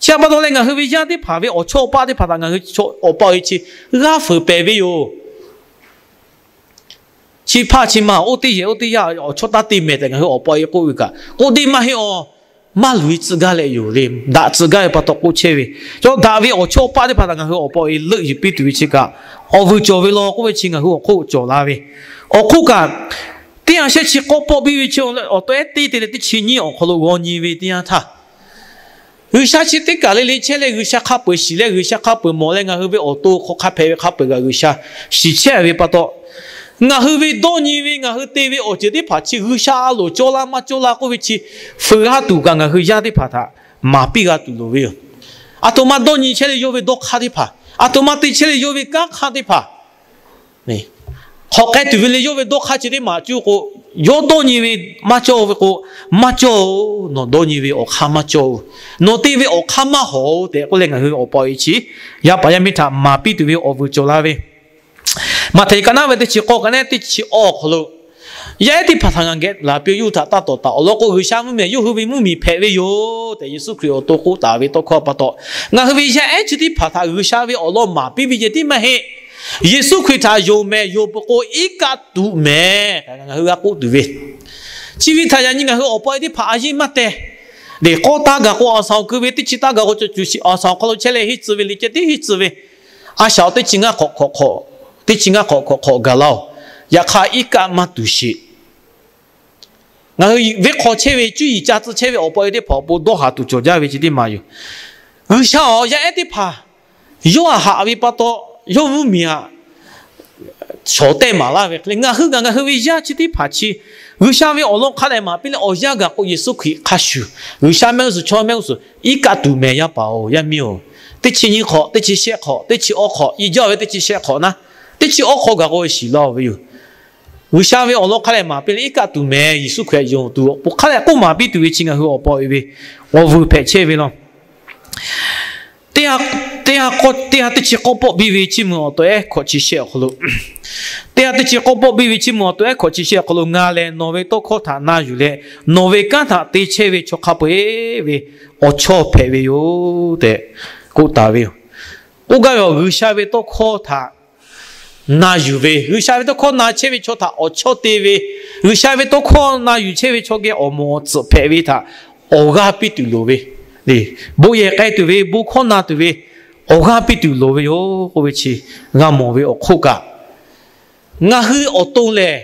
Chi pa taw leh ngaˬ hui ve yaˇ teˇ hpaˍ ve awˬ chawˇ awˬ paˆ teˇ hpaˍ htaꞈ ngaˬ hui awˬ pa awˬ e chi g'aˇ fuiˍ pehˍ ve yoˬ. Chi hpaˇ chi ma oˇ teˇ yehˬ oˇ teˇ yanˇ awˬ chawˇ taˇ te mehˍ tehꞈ ngaˬ hui awˬ pa e k'oˆ ve kaꞈ, k'oˆ deˇ maˇ heˆ awˬ. Maˇ luˬ e tcuh gaˇ leh yoˬ le. Daꞈ tcuh gaˇ ve pa taw k'oˆ chehˇ ve, chaw daꞈ ve awˬ chawˇ paˆ teˇ hpaˍ htaꞈ ngaˬ hui awˬ pa e leuˆ yuˬ piˇ tuˬ ve chi kaꞈ, awˬ vuiˬ cawˬ ve law k'oˆ ve chi ngaˬ hui awˬ hk'oˆ cawˬ la ve. Awˬ hk'oˆ kaꞈ, teˇ ha shehˆ chi k'awˇ pawˆ biˇ ve chi awˬ tawꞈ ehˉ teˇ te leh teˇ chi nyiˇ awˬ hk'aw lo g'aw nyi ve teˇ yanˇ htaˇ, G'uiˬsha chi teˇ kaˬ le le chehˇ leh G'uiˬsha hk'a peu-eˬ shiˍ leh G'uiˬsha hk'a peu-eˬ mawˬ leh ngaˬ hui ve awˬ to hk'aw hk'a hpehꞈ ve hk'a peu-eˬ kaꞈ G'uiˬsha shiˍ chehˇ ve pa taw, ngaˬ hui ve dawˇ nyi ve ngaˬ hui te ve awˬ ceuˬ teˇ hpaˍ chi G'uiˬsha a loˍ cawˇ laˇ maˇ cawˇ laˇ k'oˆ ve chi, fuiˍ g'a tuˬ kaꞈ ngaˬ hui yaˇ teˇ hpaˍ htaꞈ maˍ piˇ g'a tuˬ loˍ ve yoˬ. Aˬ htoꞈ ma dawˇ nyi chehˇ leh yawˇ ve dawˇ hk'aˇ teˇ hpaˍ, aˬ htoꞈ ma te chehˇ leh yawˇ ve kanˉ hk'aˇ teˇ hpaˍ hk'awꞈ k'ai tuˬ ve le. Yawˇ ve dawˇ hk'aˇ chi teˇ maˬ cuˇ k'o, yawˇ dawˇ nyi ve maˇ cawˇ ve k'o, maˇ cawˇ-oˬ. Nawˬ dawˇ nyi ve awˬ hk'aˇ maˇ cawˇ-oˬ. Nawˬ te ve awˬ hk'aˇ maˇ hawˍ-oˬ tehꞈ k'oˆ leh ngaˬ hui awˬ pa awˬ e chi yaˇ paˍ yaˇ miˇ htaꞈ maˍ piˇ tuˬ ve awˬ vuiˬ cawˬ la ve. Maꞈhtehˍ liꞈ ka naˉ ve teˇ chi k'awˇ ka naˉ teˇ chi awˇ awˬ hk'aw lo, yaˇ ehˉ teˇ hpaˍ htaꞈ ngaˬ geh laˬ piˇ-oˬ. Yawˇ hui htaꞈ taˇ tawˍ taˍ. Awˬ lawn k'o, G'uiˬsha mvuhˇmiˬ yawˇ hui ve mvuhˇmiˬ hpehꞈ ve yoˬ tehꞈ Yeˍsuˆ Hkriꞈ awˬ to k'oˆ taˍ ve tawˇ hkawˇ pa taw, ngaˬ hui ve yaˇ ehˉ chi teˇ hpaˍ htaꞈ G'uiˬsha ve awˬ lawn maˍ piˇ ve ceh tiˉ maˇ heˆ. Yeˍsuˆ Hkriꞈ htaꞈ yonˍ mehˍ, yonˍ peuˬ k'o iˉ kaˆ tuꞈ mehˍ. Ngaˬ hui g'a k'oˆ tuˬ ve chi ve htaꞈ yaꞈ nyi ngaˬ hui awˬ pa e teˇ hpaˍ a yeˇ maˇ teh. Liꞈ k'awˇ taˇ gaˬ k'o, awˬ shaˍ awˬ keu ve teˇ chi taˇ gaˬ k'o, cawˬ cuˬ shiˍ awˬ shaˍ awˬ hk'aw lo chehˇ leh henˇ tcuh ve liꞈ ceh tiˉ henˇ tcuh ve. A shaꞈ teˇ chi ngaˇ hk'awꞈ hk'awꞈ hk'awꞈ, teˇ chi ngaˇ hk'awꞈ hk'awꞈ hk'awꞈ gaˬ laˇ-oˬ. Yaꞈ hk'aˇ iˉ kaˆ maˇ tuˬ sheˍ. Ngaˬ hui venˇ hk'aw chehˇ ve, cuˇ yiˍ ca tcuh chehˇ ve awˬ pa e teˇ hpaˍ awˬ pon dawˇ haˍ tuˬ cawˬ jaˇ ve chi teˇ maˬ yoˬ. G'uiˬsha awˬ yaˇ ehˉ teˇ hpaˍ yawˇ htaꞈ haꞈ ve pa taw, yawˇ mvuhˇmiˬ htaꞈ shawˍ tehˇ maˍ laˇ ve hk'e le, ngaˬ hui kaꞈ ngaˬ hui ve yaˇ chi teˇ hpaˍ chi G'uiˬsha ve awˬ lawn hk'a dehꞈ maˍ piˇ leh, awˬ yanˇ gaˬ k'o Yeˍsuˆ Hkriꞈ hk'a shuˍ, G'uiˬsha mehˆ g'uˇ suhˍ chaw mehˆ g'uˇ suhˍ iˉ kaˆ tuˬ mehˍ yaˇ paˍ-oˬ, yaˇ miˇ-oˬ. Teˇ chi nyiˇ hk'awꞈ, teˇ chi shehˆ hk'awꞈ, teˇ chi awˇ hk'awꞈ, i jaˇ ve teˇ chi shehˆ hk'awꞈ naˉ, teˇ chi awˇ hk'awꞈ gaˬ k'o shiˍ laˇ-oˬ ve yoˬ. G'uiˬsha ve awˬ lawn hk'a dehꞈ maˍ piˇ leh iˉ kaˆ tuˬ mehˍ, Yeˍsuˆ Hkriꞈ yonˍ tuˬ awˬ pon hk'a dehꞈ k'oˆ maˍ piˇ tuˬ ve chi ngaˬ hui awˬ pa awˬ e ve awˬ vuiˬ hpehꞈ chehˇ ve law. Teˇ ha, teˇ ha k'awˇ, teˇ ha teˇ chi k'awˇ pawˆ biˇ ve Chiˇ mvuh awˬ tawꞈ ehˉ hkawꞈ chi shehˆ awˬ hk'aw lo, teˇ ha teˇ chi k'awˇ pawˆ biˇ ve Chiˇ mvuh awˬ tawꞈ ehˉ hkawꞈ chi shehˆ awˬ hk'aw lo, Ngaˬ lehˬ nawˬ ve tawˇ hkawˇ htaꞈ na yuˬ leh, nawˬ ve kanˉ htaꞈ te chehˇ ve chaw hk'a peu-eˬ ve awˬ chawˇ hpehꞈ ve yoˬ tehꞈ k'oˆ taˍ ve yoˬ. K'oˆ gaˇ ve awˬ, G'uiˬsha ve tawˇ hkawˇ htaꞈ na yuˬ ve, G'uiˬsha ve tawˇ hkawˇ na chehˇ ve chaw htaꞈ awˬ chawˇ te ve, G'uiˬsha ve tawˇ hkawˇ na yuˬ chehˇ ve chaw geh awˬ moˍ awˬ tsuhꞈ hpehꞈ ve htaꞈ awˬ g'aˇ piˇ tuˬ loˍ ve, bon yehˬ k'ai tuˬ ve, bon hkawˇ na tuˬ ve awˬ g'aˇ piˇ tuˬ loˍ ve yoˬ k'oˆ ve chi g'a mawˬ ve awˬ hk'oˆ kaꞈ, ngaˬ hui awˬ to lehˬ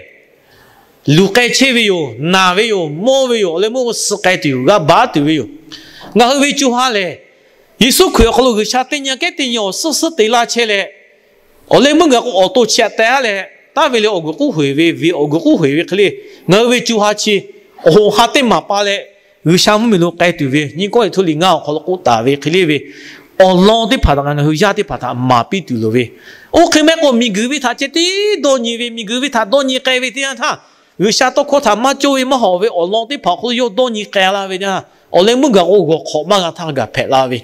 luˬ k'ai chehˇ ve yoˬ, naˬ ve yoˬ, mawˇ ve yoˬ, awˬ leh meuˇ suh k'ai tuˬ yoˬ, g'a baˬ tuˬ ve yoˬ. Ngaˬ hui ve co ha lehˬ, Yeˍsuˆ Hkriꞈ awˬ hk'aw lo G'uiˬsha teˇ nyi kehˉ teˇ nyi awˬ suhˉ suhˉ te laˇ chehˇ leh, awˬ leh meuˇ gaˬ k'o awˬ to chi htaꞈ teh-a leh, taˇ ve leh awˬ guiˬ k'oˆ hoeˬ ve, ve awˬ guiˬ k'oˆ hoeˬ ve hk'e le, ngaˬ hui ve co ha chi awˬ hoꞈ ha teˇ maˍ pa leh, G'uiˬsha mvuhˇmiˬ lo k'ai tuˬ ve, nyiˇ kawˇ liꞈ hto liꞈ ngaˇ awˬ hk'aw lo k'oˆ taˍ ve hk'e le ve, awˬ lawn teˇ hpaˍ htaꞈ ngaˬ hui yaˇ teˇ hpaˍ htaꞈ maˍ piˇ tuˬ loˍ ve. Oˇ hk'e mehˆ k'o, miˬguiˬ ve htaꞈ ceh tiˉ dawˇ nyi ve, miˬguiˬ ve htaꞈ dawˇ nyi k'ai ve teˇ yanˇ htaˇ, G'uiˬsha tawˇ hkawˇ htaꞈ maˇ cawˇ ve maˇ hawˍ ve awˬ lawn teˇ hpaˍ awˬ hk'aw lo yawˇ dawˇ nyi k'ai laˇ ve teˇ yanˇ, awˬ leh meuˇ gaˬ k'o g'awˬ hk'awꞈ maˇ g'a htaˇ gaˬ hpehꞈ la ve,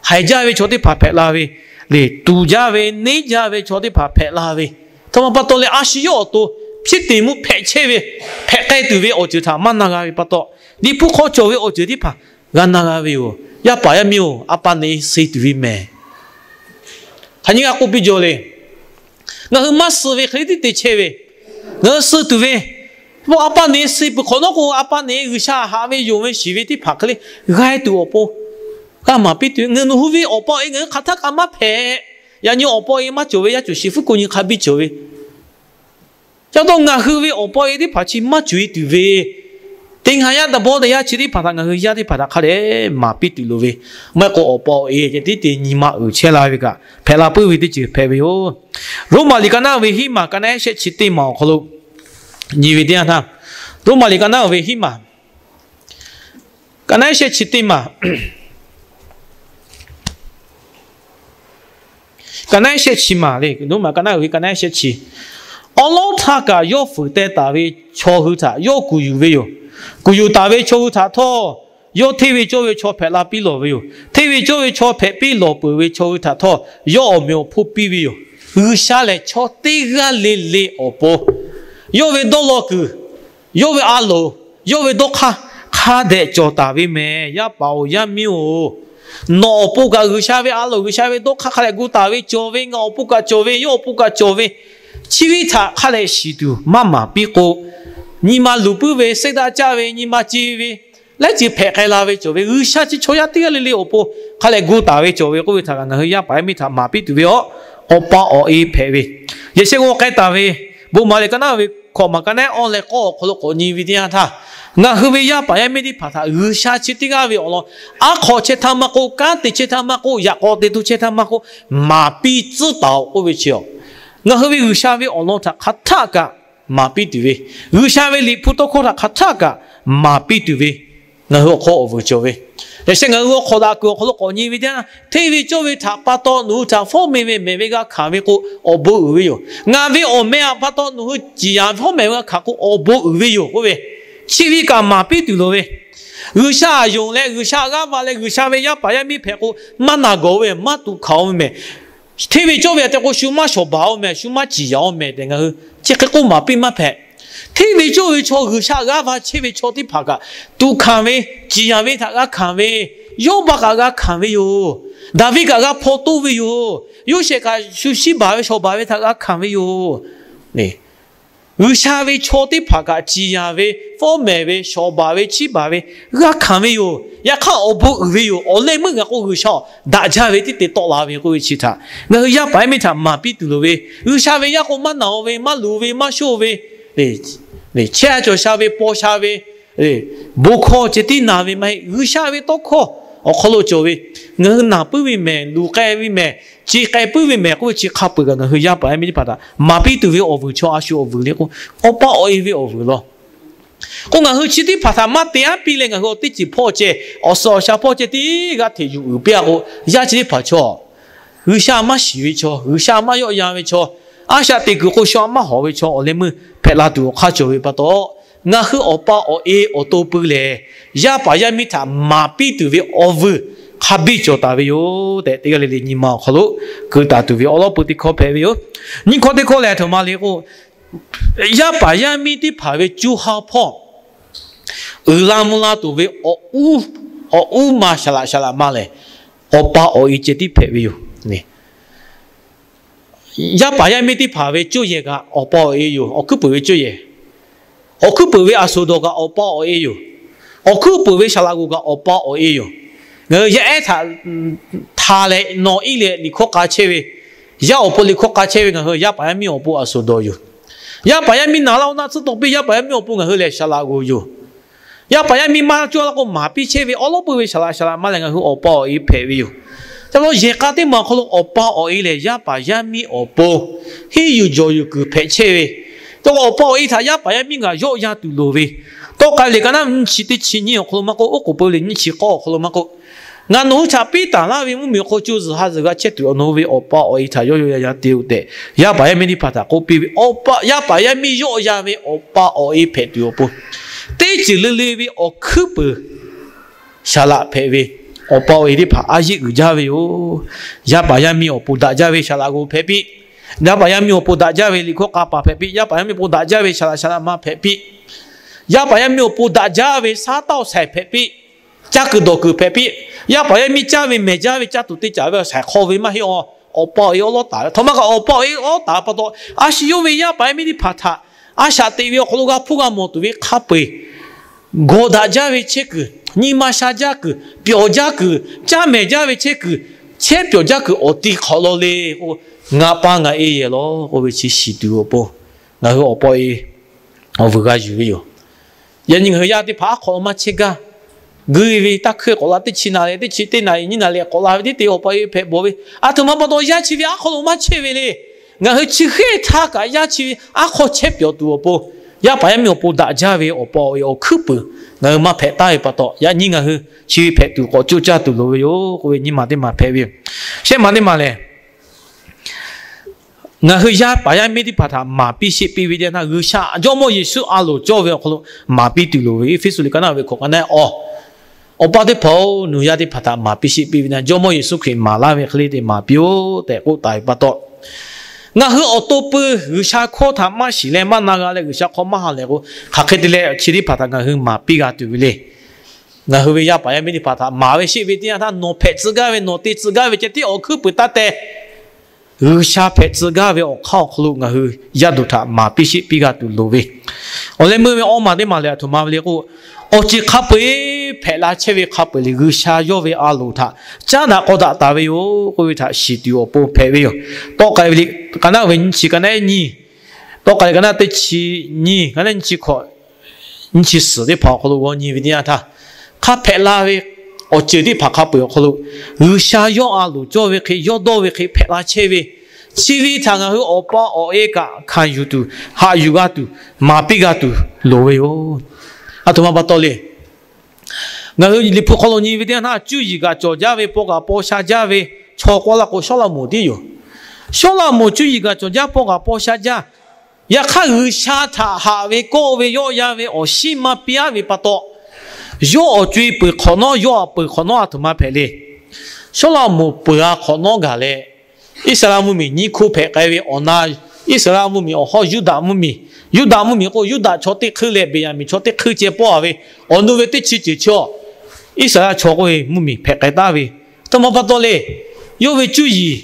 haiˬ jaˇ ve chaw teˇ hpaˍ hpehꞈ la ve, le tuˍ jaˇ ve, neˇ jaˇ ve chaw teˇ hpaˍ hpehꞈ la ve, htaꞈ ma pa taw leh a shu yawˇ awˬ to hpiˇ te mvuhˇ hpehꞈ chehˇ ve, hpehꞈ k'ai tuˬ ve awˬ ceuˬ htaꞈ maˇ na g'a ve pa taw, Liꞈ hpu hk'aw cawˬ ve awˬ ceuˬ teˇ hpaˍ g'a na g'a ve yoˬ. Yaˇ paˍ yaˇ miˇ-oˬ, a pa neꞈ suh tuˬ ve mehˍ. Hk'aˬ nyi g'a k'oˆ piˇ jaw le. Ngaˬ hui maˇ suh ve hk'e le tiˉ te chehˇ ve, ngaˬ hui suh tuˬ ve, a pa neꞈ suh peuˬ hk'awꞈ nawˉ k'o, a pa neꞈ G'uiˬsha haꞈ ve yonˍ ve shiˍ ve teˇ hpaˍ hk'e le g'a tuˬ awˬ pon g'a maˍ piˇ tuˬ, ngaˬ nawˬ hui ve awˬ pa awˬ e ngaˬ hui hk'aˬ htaˇ kaꞈ maˇ hpehꞈ. Yaꞈ nyi awˬ pa awˬ e maˇ cawˬ ve, yaˇ cawˬ shiˍ hpfuhˇ ko nyi hk'a biˇ cawˬ ve Ca taw ngaˬ hui ve awˬ pa awˬ e teˇ hpaˍ chi maˇ cawˬ e tuˬ ve, teˇ g'aˇ yaˇ daꞈ bawˇ daꞈ yaˇ chi teˇ hpaˍ htaꞈ ngaˬ hui yaˇ teˇ hpaˍ htaꞈ hk'a dehꞈ maˍ piˇ tuˬ loˍ ve, maˇ heˆ k'o awˬ pa awˬ e ceh tiˉ te nyi ma uiˍ chehˇ la ve kaꞈ hpehꞈ la puiˉ ve teˇ ceuˬ hpehꞈ ve yoˬ. Roˉmaꞈ liꞈ ka naˉ ve hiˉ maˬ ka naˉ shehˆ chi teˇ maˬ awˬ hk'aw lo nyi ve teˇ yanˇ htaˇ, Roˉmaꞈ liꞈ ka naˉ ve hiˉ maˬ ka naˉ shehˆ chi teˇ maˬ ka naˉ shehˆ chi maˬ le, Roˉmaꞈ ka naˉ uiˍ ve ka naˉ shehˆ chi. Awˉ lawˉ htaˇ kaꞈ yawˇ fuiˍ teh taˍ ve chaw hui htaꞈ yawˇ kuˬ yuˬ ve yoˬ. Kuˬ yuˬ taˍ ve chaw hui htaꞈ htawˇ, yawˇ hteˇ ve cawˇ ve chaw hpehꞈ la piˇ lawˬ ve yoˬ. Hteˇ ve cawˇ ve chaw hpehꞈ piˇ lawˬ peuˬ ve chaw hui htaꞈ htawˇ, yawˇ awˬ meꞈ awˬ hponˇ piˇ ve yoˬ. G'uiˬsha lehˬ chaw teˇ g'aˇ le le awˬ pon yawˇ ve dawˇ law kuiˬ, yawˇ ve a loˍ, yawˇ ve dawˇ hk'aˇ hk'a dehꞈ cawˬ taˍ ve mehˍ. Yaˇ paˍ-oˬ, yaˇ miˇ-oˬ, nawˬ awˬ pon kaꞈ G'uiˬsha ve a loˍ, G'uiˬsha ve dawˇ hk'aˇ hk'a dehꞈ gu taˍ ve cawˬ ve, ngaˬ awˬ pon kaꞈ cawˬ ve, yawˇ awˬ pon kaꞈ cawˬ ve, Chi ve htaꞈ hk'a leh shiˍ tuˬ maˇ maˍ piˇ k'o, nyi ma luˬ puiˉ ve, seˉ daꞈ caˇ ve, nyi ma ce ve, laiˉ ceuˬ hpehꞈ k'ai la ve cawˬ ve, G'uiˬsha chi chaw yaˇ teˇ g'aˇ le le awˬ pon hk'a leh gu taˍ ve cawˬ ve k'oˆ ve htaꞈ kaꞈ ngaˬ hui yaˇ paˍ yaˇ miˇ htaꞈ maˍ piˇ tuˬ ve awˬ, awˬ pa awˬ e hpehꞈ ve, yehˬ shehˆ g'aw k'ai taˍ ve bon ma leh ka naˉ ve hkawꞈ maˬ ka naˉ awˇ leh k'awˇ awˬ hk'aw lo k'awꞈ nyi ve teˇ yanˇ htaˇ, ngaˬ hui ve yaˇ paˍ yaˇ miˇ teˇ hpaˍ htaꞈ G'uiˬsha chi teˇ g'aˇ ve awˬ lawn, aˉ hk'aw chehˇ htaˇ maˇ k'oˆ, kanˉ te chehˇ htaˇ maˇ k'oˆ, yaꞈ k'aw te to chehˇ htaˇ maˇ k'oˆ, maˍ piˇ tcuhˉ taˍ-oˬ k'oˆ ve chi awˬ, ngaˬ hui ve G'uiˬsha ve awˬ lawn htaꞈ hk'aˬ htaˆ kaꞈ maˍ piˇ tuˬ ve, G'uiˬsha ve liꞈ hpu tawˇ hkawˇ htaꞈ hk'aˬ htaˆ kaꞈ maˍ piˇ tuˬ ve, ngaˬ hui awˬ hk'aw awˬ vuiˬ cawˬ ve, yaꞈ sheh ngaˬ hui awˬ hk'awꞈ daꞈ kuiˬ awˬ hk'aw lo k'awꞈ nyi ve teˇ yanˇ, hteˇ ve cawˇ ve htaꞈ pa taw nawˬ hui htaꞈ fawˉ meh ve mehˬ ve g'a hkanˍ ve k'o, awˬ bon uiˍ ve yoˬ. Ngaˬ ve awˬ meh htaꞈ pa taw nawˬ hui ciˍ yanˍ fawˉ mehˬ ve g'a hkanˍ k'o, awˬ bon uiˍ ve yoˬ k'oˆ ve, chi ve kaꞈ maˍ piˇ tuˬ loˍ ve, G'uiˬsha yonˍ leh G'uiˬsha g'aˇ va leh G'uiˬsha ve yaˇ paˍ yaˇ miˇ hpehꞈ k'o, maˇ na gawˬ-oˬ ve, maˇ tuꞈ hkanˍ-oˬ ve mehˬ. Hteˇ ve cawˇ ve htaꞈ te k'o, shu maˇ shawˍ baˬ-oˬ mehˬ, shu maˇ ciˍ yanˍ-oˬ mehˬ tehꞈ ngaˬ hui chi hk'e k'oˆ maˍ piˇ maˇ hpehꞈ. Hteˇ ve cawˇ ve chaw, G'uiˬsha g'aˇ va chehˇ ve chaw teˇ hpaˍ kaꞈ, tuꞈ hkanˍ ve, ciˍ yanˍ ve htaꞈ g'a hkanˍ ve, Yawˇbaˆ kaꞈ g'a hkanˍ ve yoˬ. Daˍviˆ kaꞈ g'a hpaw toˇ ve yoˬ. Yoˇsehꞈ kaꞈ shu shiˉ baˬ ve shawˍ baˬ ve htaꞈ g'a hkanˍ ve yoˬ. G'uiˬsha ve chaw teˇ hpaˍ kaꞈ ciˍ yanˍ ve, fawˉ mehˬ ve, shawˍ baˬ ve, chiˇ baˬ ve, g'a hkanˍ ve yoˬ. Yaꞈ hk'aˇ awˬ bon uiˍ ve yoˬ. Awˬ leh meuˇ ngaˬ k'o G'uiˬsha daꞈ jaˇ ve teˇ te tawˆ la ve k'oˆ ve chi htaꞈ ngaˬ hui yaˇ paˍ yaˇ miˇ htaꞈ maˍ piˇ tuˬ loˍ ve, G'uiˬsha ve yaˇ k'o maˇ naˬ-oˬ ve, maˇ luˬ ve, maˇ shonˇ ve, chehˇ cawˬ sha ve, paw sha ve, bon hkawˇ ceh tiˉ na ve maˇ heˆ. G'uiˬsha ve tawˇ hkawˇ awˬ hk'aw lo cawˬ ve, ngaˬ hui naˬ puiˉ ve mehˬ, luˬ k'ai ve mehˬ, ce k'ai puiˉ ve mehˬ k'oˆ ve chi hk'a peuˬ kaꞈ ngaˬ hui yaˇ paˍ yaˇ miˇ teˇ hpaˍ htaꞈ maˍ piˇ tuˬ ve awˬ vuiˬ chaw a shu awˬ vuiˬ le k'o, awˬ pa awˬ e ve awˬ vuiˬ law. K'o ngaˬ hui chi teˇ hpaˍ htaꞈ maˇ te aˉ piˇ leh ngaˬ hui awˬ teˇ ceuˬ hpawˇ ceh, awˬ suhˍ awˬ shaˍ hpawˇ ceh tiˉ g'a hteꞈ yuˬ uiˍ piˇ-a k'o, yaˇ chi teˇ hpaˍ chaw G'uiˬsha maˇ shiˍ ve chaw, G'uiˬsha maˇ yawˆ yan ve chaw, a shaꞈ teꞈ kuiˬ k'o shu a maˇ hawˍ ve chaw awˬ leh meuˇ hpehꞈ la tuˬ awˬ hk'aˇ cawˬ ve pa taw, ngaˬ hui awˬ pa awˬ e awˬ to pui lehˬ, yaˇ paˍ yaˇ miˇ htaꞈ maˍ piˇ tuˬ ve awˬ vuiˬ hk'a biˇ cawˬ taˍ ve yoˬ tehꞈ, teˇ g'aˇ le le nyi ma awˬ hk'aw lo keu taˍ tuˬ ve awˬ lawn peu teˇ hkawˇ hpehꞈ ve yoˬ. Nyiˇ hkawˇ teˇ hkawˇ lehˬ, a htoꞈ ma le k'o, yaˇ paˍ yaˇ miˇ teˇ hpaˍ ve co ha hpawˇ uiˍ la mvuh la tuˬ ve awˬ uˉ, awˬ uˉ ma saˍ laꞈ saˍ laꞈ ma lehˬ, awˬ pa awˬ e ceh tiˉ hpehꞈ ve yoˬ. Yaˇ paˍ yaˇ miˇ teˇ hpaˍ ve coˇ yehˬ kaꞈ awˬ pa awˬ e yoˬ. Awˬ hkuiˉ puiˍ ve coˇ yehˬ, awˬ hkuiˉ puiˍ ve aˬ soˍ dawˬ kaꞈ awˬ pa awˬ e yoˬ. Awˬ hkuiˉ puiˍ ve saˍ laꞈ g'oˍ kaꞈ awˬ pa awˬ e yoˬ. Ngaˬ hui yaˇ ehˉ htaꞈ hta leh nawˬ iˉ leh liꞈ hkawˇ k'a chehˇ ve, yaˇ awˬ pon liꞈ hkawˇ k'a chehˇ ve ngaˬ hui yaˇ paˍ yaˇ miˇ awˬ pon aˬ soˍ dawˬ yoˬ. Yaˇ paˍ yaˇ miˇ naˍ laˇ-oˆ naˆ tsuhˇ tawˆ piˇ, yaˇ paˍ yaˇ miˇ awˬ pon ngaˬ hui lehˬ saˍ laꞈ g'oˍ yoˬ. Yaˇ paˍ yaˇ miˇ maˇ cawˇ la k'o maˍ piˇ chehˇ ve awˬ lawn peu ve saˍ laꞈ saˍ laꞈ ma lehˬ ngaˬ hui awˬ pa awˬ e hpehꞈ ve yoˬ. Ca lo yehˬ k'a teˇ maˬ awˬ hk'aw lo awˬ pa awˬ e lehˬ yaˇ paˍ yaˇ miˇ awˬ pon henˇ yuˬ jawˬ yuˬ kuiˬ hpehꞈ chehˇ ve, ca lo awˬ pa awˬ e htaꞈ yaˇ paˍ yaˇ miˇ g'aꞈ yawˆ yan tuˬ loˍ ve, tawˆ k'ai le ka naˉ nyiˇ chi teˇ chi nyiˇ awˬ hk'aw lo maˇ k'oˆ, oˉ k'oˍ pui le nyiˇ chi k'awˇ awˬ hk'aw lo maˇ k'oˆ, ngaˬ nawˬ hui htaꞈ piˇ taˍ laˇ ve mvuhˇmiˬ awˬ hk'aw co zuhˬ ha zuhˬ g'a chehˇ tuˬ awˬ nawˬ hui ve awˬ pa awˬ e htaꞈ yawˆ yawˆ yan yan te-o tehꞈ, yaˇ paˍ yaˇ miˇ teˇ hpaˍ htaꞈ k'oˆ piˇ ve, yaˇ paˍ yaˇ miˇ yawˆ yan ve awˬ pa awˬ e hpehꞈ tuˬ awˬ pon, teˇ ceuˬ le le ve awˬ hkuiˉ puiˍ saˍ laꞈ hpehꞈ ve, awˬ pa awˬ e teˇ hpaˍ a yeˆ uiˍ jaˇ ve yoˬ. Yaˇ paˍ yaˇ miˇ awˬ pon daꞈ jaˇ ve saˍ laꞈ g'oˍ hpehꞈ piˇ. Yaˇ paˍ yaˇ miˇ awˬ pon daꞈ jaˇ ve liꞈ hkawˇ k'a paˍ hpehꞈ piˇ. Yaˇ paˍ yaˇ miˇ awˬ pon daꞈ jaˇ ve saˍ laꞈ saˍ laꞈ ma hpehꞈ piˇ. Yaˇ paˍ yaˇ miˇ awˬ pon daꞈ jaˇ ve shaˉ taˆ awˬ shaiˍ hpehꞈ piˇ. Caˇ kuiˬ dawˬ kuiˬ hpehꞈ piˇ. Yaˇ paˍ yaˇ miˇ caˇ ve mehˬ jaˇ ve caˇ tuˬ teˇ caˍ ve awˬ shaiˍ hk'aw ve maˇ heˆ-a. Awˬ pa awˬ e awˉ lawˉ taˍ ve, a htoꞈ ma kaꞈ awˬ pa awˬ e awˉ lawˉ taˍ pa taw, a shu yawˇ ve yaˇ paˍ yaˇ miˇ teˇ hpaˍ htaꞈ a shaꞈ teꞈ ve awˬ hk'aw lo g'a hpuˇ g'a mawˬ tuˬ ve hk'a peu-eˬ gawˬ daꞈ jaˇ ve chehˇ kuiˬ, nyi ma sha jaˇ kuiˬ, pyawˬ jaˇ kuiˬ, caˇ mehˬ jaˇ ve chehˇ kuiˬ, chehˇ pyawˬ jaˇ kuiˬ awˬ ti hk'awꞈ law le k'o, ngaˬ pa ngaˬ e yehˬ law k'oˆ ve chi shiˍ tuˬ awˬ pon, ngaˬ hui awˬ pa awˬ e awˬ vuiˬ g'a yuˬ ve yoˬ. Yaꞈ nyi ngaˬ hui yaˇ teˇ hpaˍ aˉ hk'aw lo maˇ chehˇ gaˇ. Gui ve taˇ hkuiˇ k'awꞈ la teˇ chi na leh teˇ chi teˇ na nyiˇ na leh k'awꞈ la ve teˇ te awˬ pa awˬ e hpehꞈ bawˬ ve, a htoꞈ ma pa taw yaˇ chi ve aˉ hk'aw lo maˇ chehˇ ve le. Ngaˬ hui chi hk'e htaˇ kaꞈ yaˇ chi ve aˉ hk'aw chehˇ pyawˬ tuˬ awˬ pon, yaˇ paˍ yaˇ miˇ awˬ pon daꞈ jaˇ ve awˬ pa awˬ e awˬ hkuiˉ puiˍ ngaˬ hui maˇ hpehꞈ taˍ ve pa taw, yaꞈ nyi ngaˬ hui chi ve hpehꞈ tuˬ k'awꞈ coˇ caˇ tuˬ loˍ ve yoˬ k'oˆ ve nyiˇ maˬ teˇ maˬ hpehꞈ ve yoˬ. Shehˆ maˬ teˇ maˬ lehˬ, ngaˬ hui yaˇ paˍ yaˇ miˇ teˇ hpaˍ htaꞈ maˍ piˇ sheˆ piˇ ve teˇ yanˇ htaˇ, G'uiˬsha Jawˇmawˇ Yeˍsuˆ a loˍ cawˇ ve awˬ hk'aw lo maˍ piˇ tuˬ loˍ ve. Eˇfeˇsuꞈ liꞈ ka naˉ ve hkawꞈ ka naˉ awˬ, awˬ pa teˇ hpaˍ-oˬ, nawˬ yaˇ teˇ hpaˍ htaꞈ maˍ piˇ sheˆ piˇ ve teˇ yanˇ, Jawˇmawˇ Yeˍsuˆ Hkriꞈ maˍ laˇ ve hk'e le te maˍ piˇ-oˆ tehꞈ k'oˆ taˍ ve pa taw, ngaˬ hui awˬ to pui G'uiˬsha hkawˇ htaꞈ maˇ shiˍ leh maˇ na g'a leh G'uiˬsha hk'aw maˇ ha lehˬ k'o, hk'aˬ hk'e te leh chi teˇ hpaˍ htaꞈ ngaˬ hui maˍ piˇ g'a tuˬ ve le. Ngaˬ hui ve yaˇ paˍ yaˇ miˇ teˇ hpaˍ htaꞈ maˍ ve sheˆ ve teˇ yanˇ htaˇ, nawˬ hpehꞈ tcuh gaˇ ve, nawˬ te tcuh gaˇ ve ceh tiˉ awˬ hkuiˉ puiˍ taˇ teh. G'uiˬsha hpehꞈ tcuh gaˇ ve awˬ hk'aˇ awˬ hk'aw lo ngaˬ hui yaˇ duˬ htaꞈ maˍ piˇ sheˆ piˇ g'a tuˬ loˍ ve, awˬ leh meuˇ ve awˇ maˬ teˇ maˬ lehˬ, aˬ htoꞈ ma ve le k'o, awˬ ceuˬ hk'a peu-eˬ hpehꞈ la chehˇ ve hk'a peu-eˬ lehˬ, G'uiˬsha yawˇ ve a loˍ htaꞈ caˉ daꞈ k'aw daꞈ taˍ ve yoˬ k'oˆ ve htaꞈ shiˍ tuˬ awˬ pon hpehꞈ ve yoˬ. Tawˆ k'ai ve liꞈ ka naˉ ve nyiˇ chi ka naˉ nyiˇ, tawˆ k'ai ve ka naˉ teˇ chi nyiˇ, ka naˉ nyiˇ chi hkawꞈ, nyiˇ chi suhˍ teˇ hpaˍ awˬ hk'aw lo g'aw nyi ve teˇ yanˇ htaˇ, hk'a hpehꞈ la ve awˬ ceuˬ teˇ hpaˍ hk'a peu-eˬ awˬ hk'aw lo, G'uiˬsha yawˇ a loˍ cawˇ ve hk'e, yawˇ dawˇ ve hk'e hpehꞈ la chehˇ ve, chi ve htaꞈ ngaˬ hui awˬ pa awˬ e kaꞈ hkanˍ yuˬ tuˬ, haꞈ yuˬ g'a tuˬ, maˍ piˇ g'a tuˬ loˍ ve yoˬ. Aˬ htoꞈ ma pa taw le. Ngaˬ hui Liꞈ hpu hk'aw lo nyi ve teˇ yanˇ htaˇ, cuˇ yiˍ kaꞈ cawˬ jaˇ ve, paw kaꞈ paw sha jaˇ ve chaw k'oˆ laˇ k'o, Sawˉlaꞈmonˍ tiˉ yoˬ. Sawˉlaꞈmonˍ cuˇ yiˍ kaꞈ cawˬ jaˇ, paw kaꞈ paw sha jaˇ. Yaꞈ hk'aˇ, G'uiˬsha htaꞈ haꞈ ve kawˆ ve yawˆ yan ve awˬ shinˉ maˇ piˇ aˉ ve pa taw, yawˇ awˬ co e peuˬ hk'awꞈ nawˉ, yawˇ aꞈ peuˬ hk'awꞈ nawˉ aˬ htoꞈ ma hpehꞈ le. Sawˉlaꞈmonˍ peuˬ a hk'awꞈ nawˉ gaˬ leh, Iˉsaˍreˍlaˆ mvuhˇmiˬ nyiˇ hkuˇ hpehꞈ k'ai ve awˬ na, Iˉsaˍreˍlaˆ mvuhˇmiˬ awˬ hawˉ Yuˇdaꞈ mvuhˇmiˬ, Yuˇdaꞈ mvuhˇmiˬ k'o Yuˇdaꞈ chaw teˇ hk'euˉ leh Beˍyaˍmenˍ chaw teˇ hk'euˉ ceh pawˆ a ve, awˬ nu ve teˇ chi ceuˬ chaw, Iˉsaˍreˍlaˆ chaw k'oˆ ve mvuhˇmiˬ hpehꞈ k'ai taˉ ve, aˬ htoꞈ ma pa taw le. Yawˇ ve cuˇ yiˍ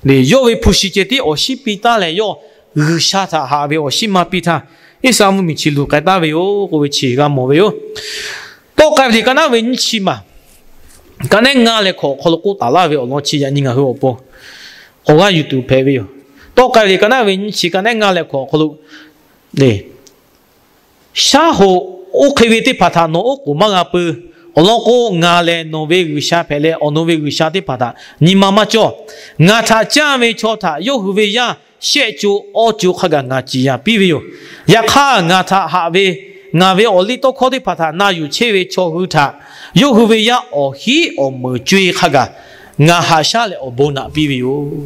lehˬ, yawˇ ve hpu shi ceh tiˉ awˬ shinˉ piˇ taˉ leh, yawˇ G'uiˬsha htaꞈ haꞈ ve awˬ shinˉ maˇ piˇ htaˇ, Iˉsaˍreˍlaˆ mvuhˇmiˬ chi luˬ k'ai taˉ ve yoˬ k'oˆ ve chi g'a mawˬ ve yoˬ. Tawˆ k'ai ve liꞈ ka naˉ ve nyiˇ chi maˬ, ka naˉ ngaˇ leh hkawꞈ awˬ hk'aw lo k'oˆ taˍ laˇ ve awˬ lawn chi yaꞈ nyi ngaˬ hui awˬ pon k'awꞈ g'aˇ yuˬ tuˬ hpehꞈ ve yoˬ. Tawˆ k'ai ve liꞈ ka naˉ ve nyiˇ chi ka naˉ ngaˇ leh hkawꞈ awˬ hk'aw lo, shaˉ hoꞈ oˇ hk'e ve teˇ hpaˍ htaꞈ nawˬ oˉ k'oˍ maˇ g'a peuˬ. Awˬ lawn k'o, ngaˬ lehˬ nawˬ ve G'uiˬsha hpehꞈ leh, awˬ nu ve g'uiˬsha teˇ hpaˍ htaꞈ nyi ma maˇ cawˇ. Ngaˬ htaꞈ canˇ ve chaw htaꞈ yawˇ hui ve yaˇ shehˆ co awˇ co hk'a gaˬ ngaˬ ciˍ yanˍ piˇ ve yoˬ. Yaꞈ hk'aˇ, ngaˬ htaꞈ haꞈ ve, ngaˬ ve awˬ liˇ tawˇ hkawˇ teˇ hpaˍ htaꞈ na yuˬ chehˇ ve chaw hui htaꞈ yawˇ hui ve yaˇ awˬ hinˉ awˬ meunˍ co e hk'a gaˬ ngaˬ haꞈ shaˉ leh awˬ bon naꞈ piˇ ve yoˬ.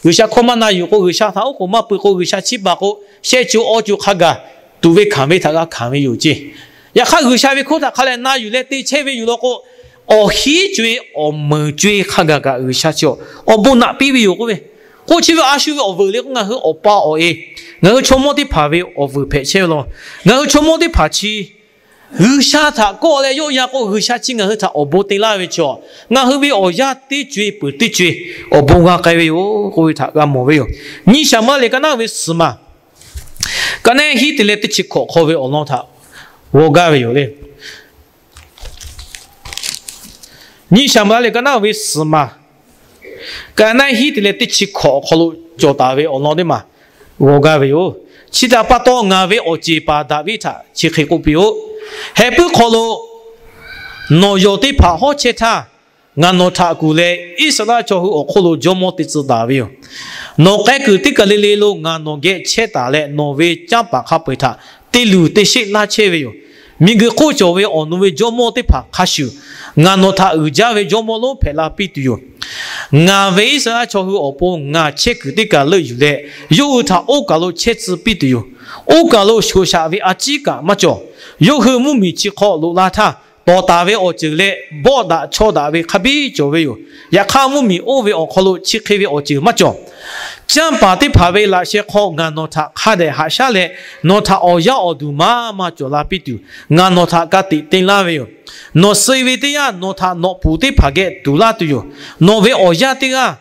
G'uiˬsha hkawˇ maˇ na yuˬ k'o, G'uiˬsha htaꞈ oˉ k'oˍ maˇ peuˬ k'o, G'uiˬsha chiˇ baˬ k'o, shehˆ co awˇ co hk'a gaˬ tuꞈ ve hkanˍ ve htaꞈ g'a hkanˍ ve yoˬ ceˇ. Yaꞈ hk'aˇ, G'uiˬsha ve hkawˇ htaꞈ hk'a leh na yuˬ leh te chehˇ ve yoˬ law k'o, awˬ hinˉ co e awˬ meunˍ co e hk'a gaˬ kaꞈ G'uiˬsha chi awˬ bon naꞈ piˇ ve yoˬ k'oˆ ve. K'oˆ chi ve a shu ve awˬ vuiˬ le k'o, ngaˬ hui awˬ pa awˬ e, ngaˬ hui chaw mawˇ teˇ hpaˍ ve awˬ vuiˬ hpehꞈ chehˇ ve law. Ngaˬ hui chaw mawˇ teˇ hpaˍ chi G'uiˬsha htaꞈ kawˆ leh yawˆ yan k'o, G'uiˬsha chi ngaˬ hui htaꞈ awˬ bon te laˇ ve chaw, ngaˬ hui ve awˬ yaˇ teˇ co e peuˬ teˇ co e awˬ bon g'a k'ai ve yoˬ k'oˆ ve htaꞈ g'a mawˬ ve yoˬ. Nyiˇ Saˍmo liꞈ ka naˉ ve suhˍ maˬ, ka naˉ hiˉ te leh teˇ chi hkawꞈ hk'aw ve awˬ lawn htaꞈ g'aw gaˇ ve yoˬ le. Nyiˇ Saˍmo liꞈ ka naˉ ve suhˍ maˬ, ka naˉ hiˉ te leh teˇ chi hkawꞈ awˬ hk'aw lo cawˬ taˍ ve awˬ lawn teˇ maˬ g'aw gaˇ ve yoˬ. Chi htaꞈ pa taw, ngaˬ ve awˬ ceˬ paˍ Daˍviˆ htaꞈ chi hk'e k'oˆ piˇ-oˆ. Heh puiˉ hk'aw lo nawˬ yawˬ teˇ hpaˍ hawˉ chehˇ htaˇ, ngaˬ nawˬ htaꞈ kuˬ leh Iˉsaˍreˍlaˆ chaw hui awˬ hk'oˆ lo jawˇmawˇ te tcuh taˍ ve yoˬ. Nawˬ k'ai kuiˬ teˇ kaˬ le le lo ngaˬ nawˬ geh chehˇ taˍ leh, nawˬ ve canˇ paˍ hk'a peu-eˬ htaꞈ te luˬ te sheˆ laˇ chehˇ ve yoˬ. Miˬguiˬ hk'oˆ cawˬ ve awˬ nu ve jawˇmawˇ teˇ hpaˍ hk'a shuˍ, ngaˬ nawˬ htaꞈ uiˍ jaˇ ve jawˇmawˇ lonˉ hpehꞈ la piˇ tuˬ yoˬ. Ngaˬ ve Iˉsaˍreˍlaˆ chaw hui awˬ pon ngaˬ chehˇ kuiˬ teˇ kaˬ leuˆ yuˬ leh, yawˇ hui htaꞈ oˇ kaˬ lo chehˇ tcuh piˇ tuˬ yoˬ. Oˇ kaˬ lo shoˍ shaꞈ ve a ciˉ kaꞈ maˇ cawˬ. Yawˇ hui mvuhˇmiˬ chi hk'aw loꞈ la htaˇ, tawˍ taˍ ve awˬ ceuˬ leh bawˆ daꞈ chawˇ daꞈ ve hk'a biˇ cawˬ ve yoˬ. Yaꞈ hk'aˇ, mvuhˇmiˬ oˇ ve awˬ hk'aw lo chi hk'e ve awˬ ceuˬ maˇ cawˬ. Canˇ paˍ teˇ hpaˍ ve laꞈ sheh hk'aw ngaˬ nawˬ htaꞈ hk'a dehꞈ haꞈ shaˉ leh, nawˬ htaꞈ awˬ yaˇ awˬ duˬ maˇ maˇ cawˬ la piˇ tuˬ, ngaˬ nawˬ htaꞈ ka tiꞈ te laˇ ve yoˬ. Nawˬ suh-e ve teˇ yanˇ, nawˬ htaꞈ nawꞈ puˍ teˇ hpaˍ geh tuˍ laˇ tuˬ yoˬ. Nawˬ ve awˬ yaˇ teˇ g'aˇ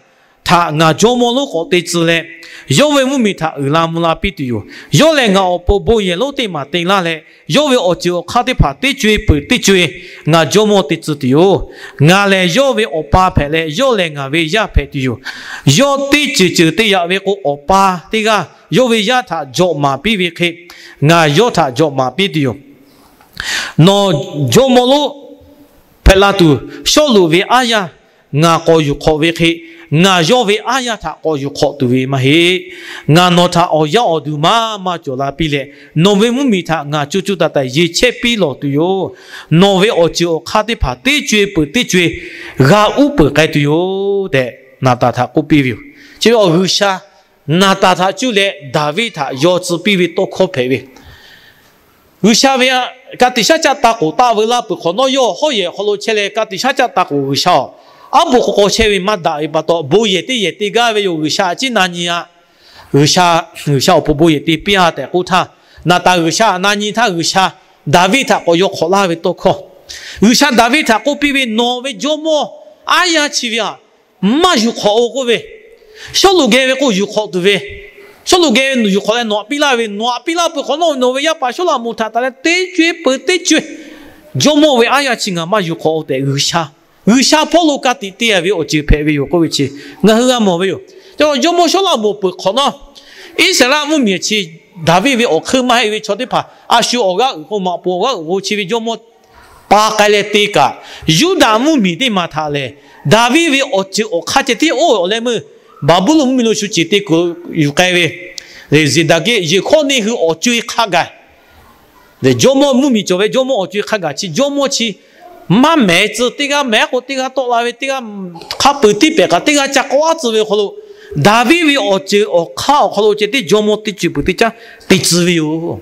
htaꞈ ngaˬ jawˇmawˇ lonˉ k'awꞈ te tcuh leh, yawˇ ve mvuhˇmiˬ htaꞈ uiˍ la mvuh la piˇ tuˬ yoˬ. Yawˇ lehˬ ngaˬ awˬ pon bon yehˬ lonˉ teˇ maˬ te laˇ leh, yawˇ ve awˬ ceuˬ awˬ hk'aˇ teˇ hpaˍ teˇ co e peuˬ teˇ co e ngaˬ jawˇmawˇ te tcuh tuˬ yoˬ. Ngaˬ lehˬ yawˇ ve awˬ pa hpehꞈ leh, yawˇ lehˬ ngaˬ ve yaˇ hpehꞈ tuˬ yoˬ. Yawˇ teˇ ceuˬ ceuˬ te yaꞈ ve k'o, awˬ pa teˇ g'aˇ yawˇ ve yaˇ htaꞈ jawꞈ maˍ piˇ ve hk'e, ngaˬ yawˇ htaꞈ jawꞈ maˍ piˇ tuˬ yoˬ. Nawˬ jawˇmawˇ lonˉ hpehꞈ la tuˬ, Sawˉluꞈ ve aˉ yaˇ ngaˬ k'awꞈ yuˬ hk'awꞈ ve hk'e, ngaˬ yawˇ ve aˉ yaˇ htaꞈ k'awꞈ yuˬ hk'awꞈ tuˬ ve maˇ heˆ. Ngaˬ nawˬ htaꞈ awˬ yaˇ awˬ duˬ maˇ maˇ cawˬ la piˇ leh, nawˬ ve mvuhˇmiˬ htaꞈ ngaˬ co co taiˍ taiˍ yeˬ chehˇ piˇ lawˬ tuˬ yoˬ. Nawˬ ve awˬ ceuˬ awˬ hk'aˇ teˇ hpaˍ teˇ co e peuˬ teˇ co e g'a uˉ peunˍ k'ai tuˬ yoˬ tehꞈ, Naˍtanˍ htaꞈ k'oˆ piˇ ve yoˬ. Chi ve awˬ G'uiˬsha Naˍtanˍ htaꞈ cuˇ leh Daˍviˆ htaꞈ yaw tcuh piˇ ve tawˇ hkawˇ hpehꞈ ve G'uiˬsha ve ka tiꞈ shaˉ caˆ taˇ k'oˍ taˆ veu laˇ peuˬ hk'awꞈ nawˉ, yawˇ hawˉ yehˬ hk'aw lo chehˇ leh ka tiꞈ shaˉ caˆ taˇ k'oˍ G'uiˬsha-oˬ, aˉ poꞈ k'o k'aw chehˇ ve maˇ daꞈ ve pa taw, bon yehˬ teˇ yehˬ te gaˇ ve yoˬ. G'uiˬsha a ciˉ na nyi-a. G'uiˬsha, G'uiˬsha awˬ pon bon yehˬ te piˇ-a tehꞈ k'oˆ htaˇ, Naˍtanˍ G'uiˬsha na nyi htaˇ, G'uiˬsha Daˍviˆ htaꞈ k'awꞈ yaw hk'awꞈ laˇ ve tawˇ hkawˇ, G'uiˬsha Daˍviˆ htaꞈ k'oˆ piˇ ve, Nawˬ ve jawˇmawˇ aˉ yaˇ chi ve htaꞈ maˇ yuˬ hk'awꞈ-o k'oˆ ve, Sawˉluꞈ geh ve k'o yuˬ hk'awꞈ tuˬ ve, Sawˉluꞈ geh yuˬ hk'awꞈ leh nawˬ haꞈ piˇ laˇ ve, nawˬ haꞈ piˇ laˇ peuˬ hk'awꞈ nawˉ, nawˬ ve yaˇ paˍ Sawˉlaꞈmonˍ htaꞈ taˍ leh teˇ co-e peuˬ teˇ co-e jawˇmawˇ ve aˉ yaˇ chi ngaˬ maˇ yuˬ hk'awꞈ-o tehꞈ, G'uiˬsha, G'uiˬsha hpawˇ lo ka tiꞈ te-a ve awˬ ceuˬ hpehꞈ ve yoˬ k'oˆ ve chi ngaˬ hui g'a mawˬ ve yoˬ. Jawˇmawˇ Sawˉlaꞈmonˍ peuˬ hk'awꞈ nawˉ, Iˉsaˍreˍlaˆ mvuhˇmiˬ chi Daˍviˆ ve awˬ hk'eun maˇ heˆ ve chaw teˇ hpaˍ a shu awˬ g'aˇ uiˍ k'o, maꞈ poˍ awˬ g'aˇ uiˍ k'o chi ve jawˇmawˇ pa k'ai leh te kaꞈ, Yuˇdaꞈ mvuhˇmiˬ teˇ maˬ htaꞈ lehˬ Daˍviˆ ve awˬ ceuˬ awˬ hk'aˇ ceh tiˉ oˇ ve awˬ leh meuˇ Baˍbuˍlonˍ mvuhˇmiˬ lo shu ceˬ te kuiˬ yuˬ k'ai ve Zeˍdaˍkiˆ, Yeˍhkawˇniˆ hui awˬ co-e hk'a gaˬ, jawˇmawˇ mvuhˇmiˬ cawˬ ve jawˇmawˇ awˬ co-e hk'a gaˬ chi jawˇmawˇ chi maˇ mehˍ tcuh, teˇ g'aˇ mehˍ k'o teˇ g'aˇ tawˆ la ve, teˇ g'aˇ hk'a peuˬ tiˇ pehˍ kaꞈ teˇ g'aˇ ca k'awˇ aˉ tcuh ve awˬ hk'aw lo, Daˍviˆ ve awˬ ceuˬ awˬ hk'aˇ awˬ hk'aw lo ceh tiˉ jawˇmawˇ teˇ co-e peuˬ teˇ caˉ te tcuh ve yoˬ.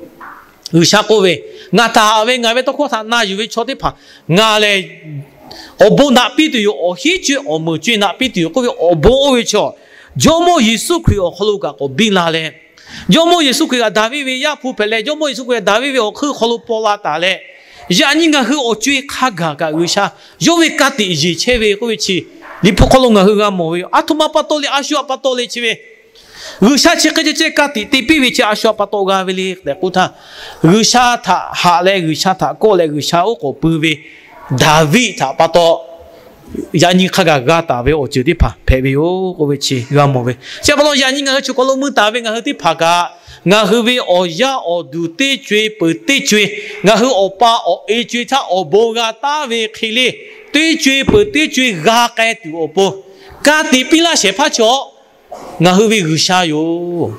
G'uiˬsha k'oˆ ve, Ngaˬ htaꞈ haꞈ ve ngaˬ ve tawˇ hkawˇ htaꞈ na yuˬ ve chaw teˇ hpaˍ ngaˬ lehˬ awˬ bon naꞈ piˇ tuˬ yoˬ, awˬ hiˉ co-e awˬ meuˍ co-e naꞈ piˇ tuˬ yoˬ k'oˆ ve awˬ bon oˇ ve chaw, Jawˇmawˇ Yeˍsuˆ Hkriꞈ awˬ hk'aw lo kaꞈ k'awꞈ biˇ la leh, Jawˇmawˇ Yeˍsuˆ Hkriꞈ kaꞈ Daˍviˆ ve Yaˇ hpu hpehꞈ leh, Jawˇmawˇ Yeˍsuˆ Hkriꞈ kaꞈ Daˍviˆ ve awˬ hk'eun hk'aw lo paw la taˍ leh, yaꞈ nyi ngaˬ hui awˬ co-e hk'a gaˬ kaꞈ G'uiˬsha yawˇ ve ka tiꞈ yeˬ chehˇ ve k'oˆ ve chi, Liꞈ hpu hk'aw lo ngaˬ hui g'a mawˬ ve yoˬ. A htoꞈ ma pa taw le, a shu htaꞈ pa taw le chi ve, G'uiˬsha chi hk'e ceh ceh ka tiꞈ te piˇ ve chi a shu htaꞈ pa taw g'a ve le tehꞈ k'oˆ htaˇ, G'uiˬsha htaꞈ haꞈ leh G'uiˬsha htaꞈ kawˆ leh G'uiˬsha oˉ k'oˍ pui ve Daˍviˆ htaꞈ pa taw yaꞈ nyi hk'a gaˬ g'a taˍ ve awˬ ceuˬ teˇ hpaˍ hpehꞈ ve yoˬ k'oˆ ve chi g'a mawˬ ve. Chi pa taw yaꞈ nyi ngaˬ hui chaw hk'aw lo mui taˍ ve ngaˬ hui teˇ hpaˍ kaꞈ, ngaˬ hui ve awˬ yaˇ awˬ duˬ teˇ co-e peuˬ teˇ co-e, ngaˬ hui awˬ pa awˬ e co-e htaˇ awˬ bon g'a taˉ ve hk'e le, teˇ co-e peuˬ teˇ co-e g'a k'ai tuˬ awˬ pon ka tiꞈ piˇ laˇ shehˍ hpaˇ chaw ngaˬ hui ve G'uiˬsha yoˬ.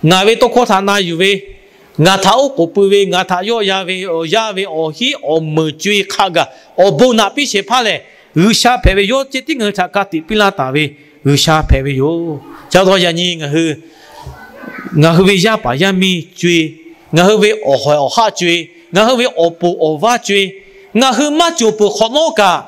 Ngaˬ ve tawˇ hkawˇ htaꞈ na yuˬ ve, ngaˬ htaꞈ oˉ k'oˍ pui ve, ngaˬ htaꞈ yawˆ yan ve awˬ yaˇ ve awˬ hiˉ awˬ meuˍ co-e hk'a gaˬ awˬ bon naꞈ piˇ shehˍ hpaˇ lehˬ, G'uiˬsha hpehꞈ ve yawˇ ceh tiˉ ngaˬ hui htaꞈ ka tiꞈ piˇ laˇ taˍ ve G'uiˬsha hpehꞈ ve yoˬ. Chi pa taw yaꞈ nyi ngaˬ hui, ngaˬ hui ve yaˇ paˍ yaˇ miˇ co-e, ngaˬ hui ve awˬ hawehˬ awˬ haˆ co-e, ngaˬ hui ve awˬ poˍ awˬ vaˇ co-e, ngaˬ hui maˇ cawˬ peuˬ hk'awꞈ nawˉ kaꞈ,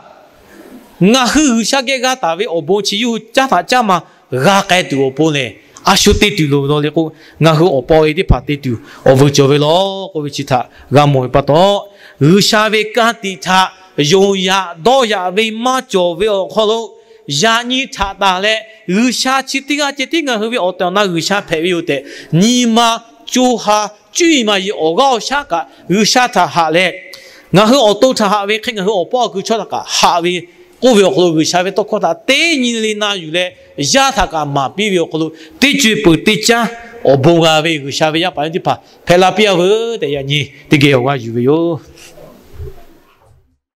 ngaˬ hui G'uiˬsha geh g'a taˍ ve awˬ bon chi yawˇ hui caˉ htaꞈ caˉ ma g'a k'ai tuˬ awˬ pon lehˬ, a shu te tuˬ loˍ ve law le k'o, ngaˬ hui awˬ pa awˬ e teˇ hpaˍ te tuˬ awˬ vuiˬ cawˬ ve law k'oˆ ve chi htaꞈ g'a mawˬ ve pa taw, G'uiˬsha ve ka tiꞈ htaꞈ yonˍ yaꞈ dawˇ yaꞈ ve maˇ cawˬ ve awˬ hk'aw lo, yaꞈ nyi htaꞈ tanˬ leh G'uiˬsha chi teˇ g'aˇ ceh tiˉ ngaˬ hui ve awˬ tehˬ awˬ na G'uiˬsha hpehꞈ ve yoˬ tehꞈ, nyi ma co ha cuˇ yiˍ maˍ yiˍ awˬ g'aˇ awˬ shaˉ kaꞈ G'uiˬsha htaꞈ haꞈ leh, ngaˬ hui awˬ to htaꞈ haꞈ ve hk'e ngaˬ hui awˬ paw awˬ ku chaw htaꞈ kaꞈ haꞈ ve k'oˆ ve awˬ hk'aw lo G'uiˬsha ve tawˇ hkawˇ htaꞈ teˇ nyi le na yuˬ leh, yaˇ htaꞈ kaꞈ maˍ piˇ ve awˬ hk'aw lo teˇ co-e peuˬ teˇ caˉ awˬ bon g'a ve G'uiˬsha ve yaˇ paˍ yaˇ teˇ hpaˍ hpehꞈ la piˇ-a veuˬ tehꞈ yaꞈ nyi teˇ geh awˬ g'aˇ yuˬ ve yoˬ.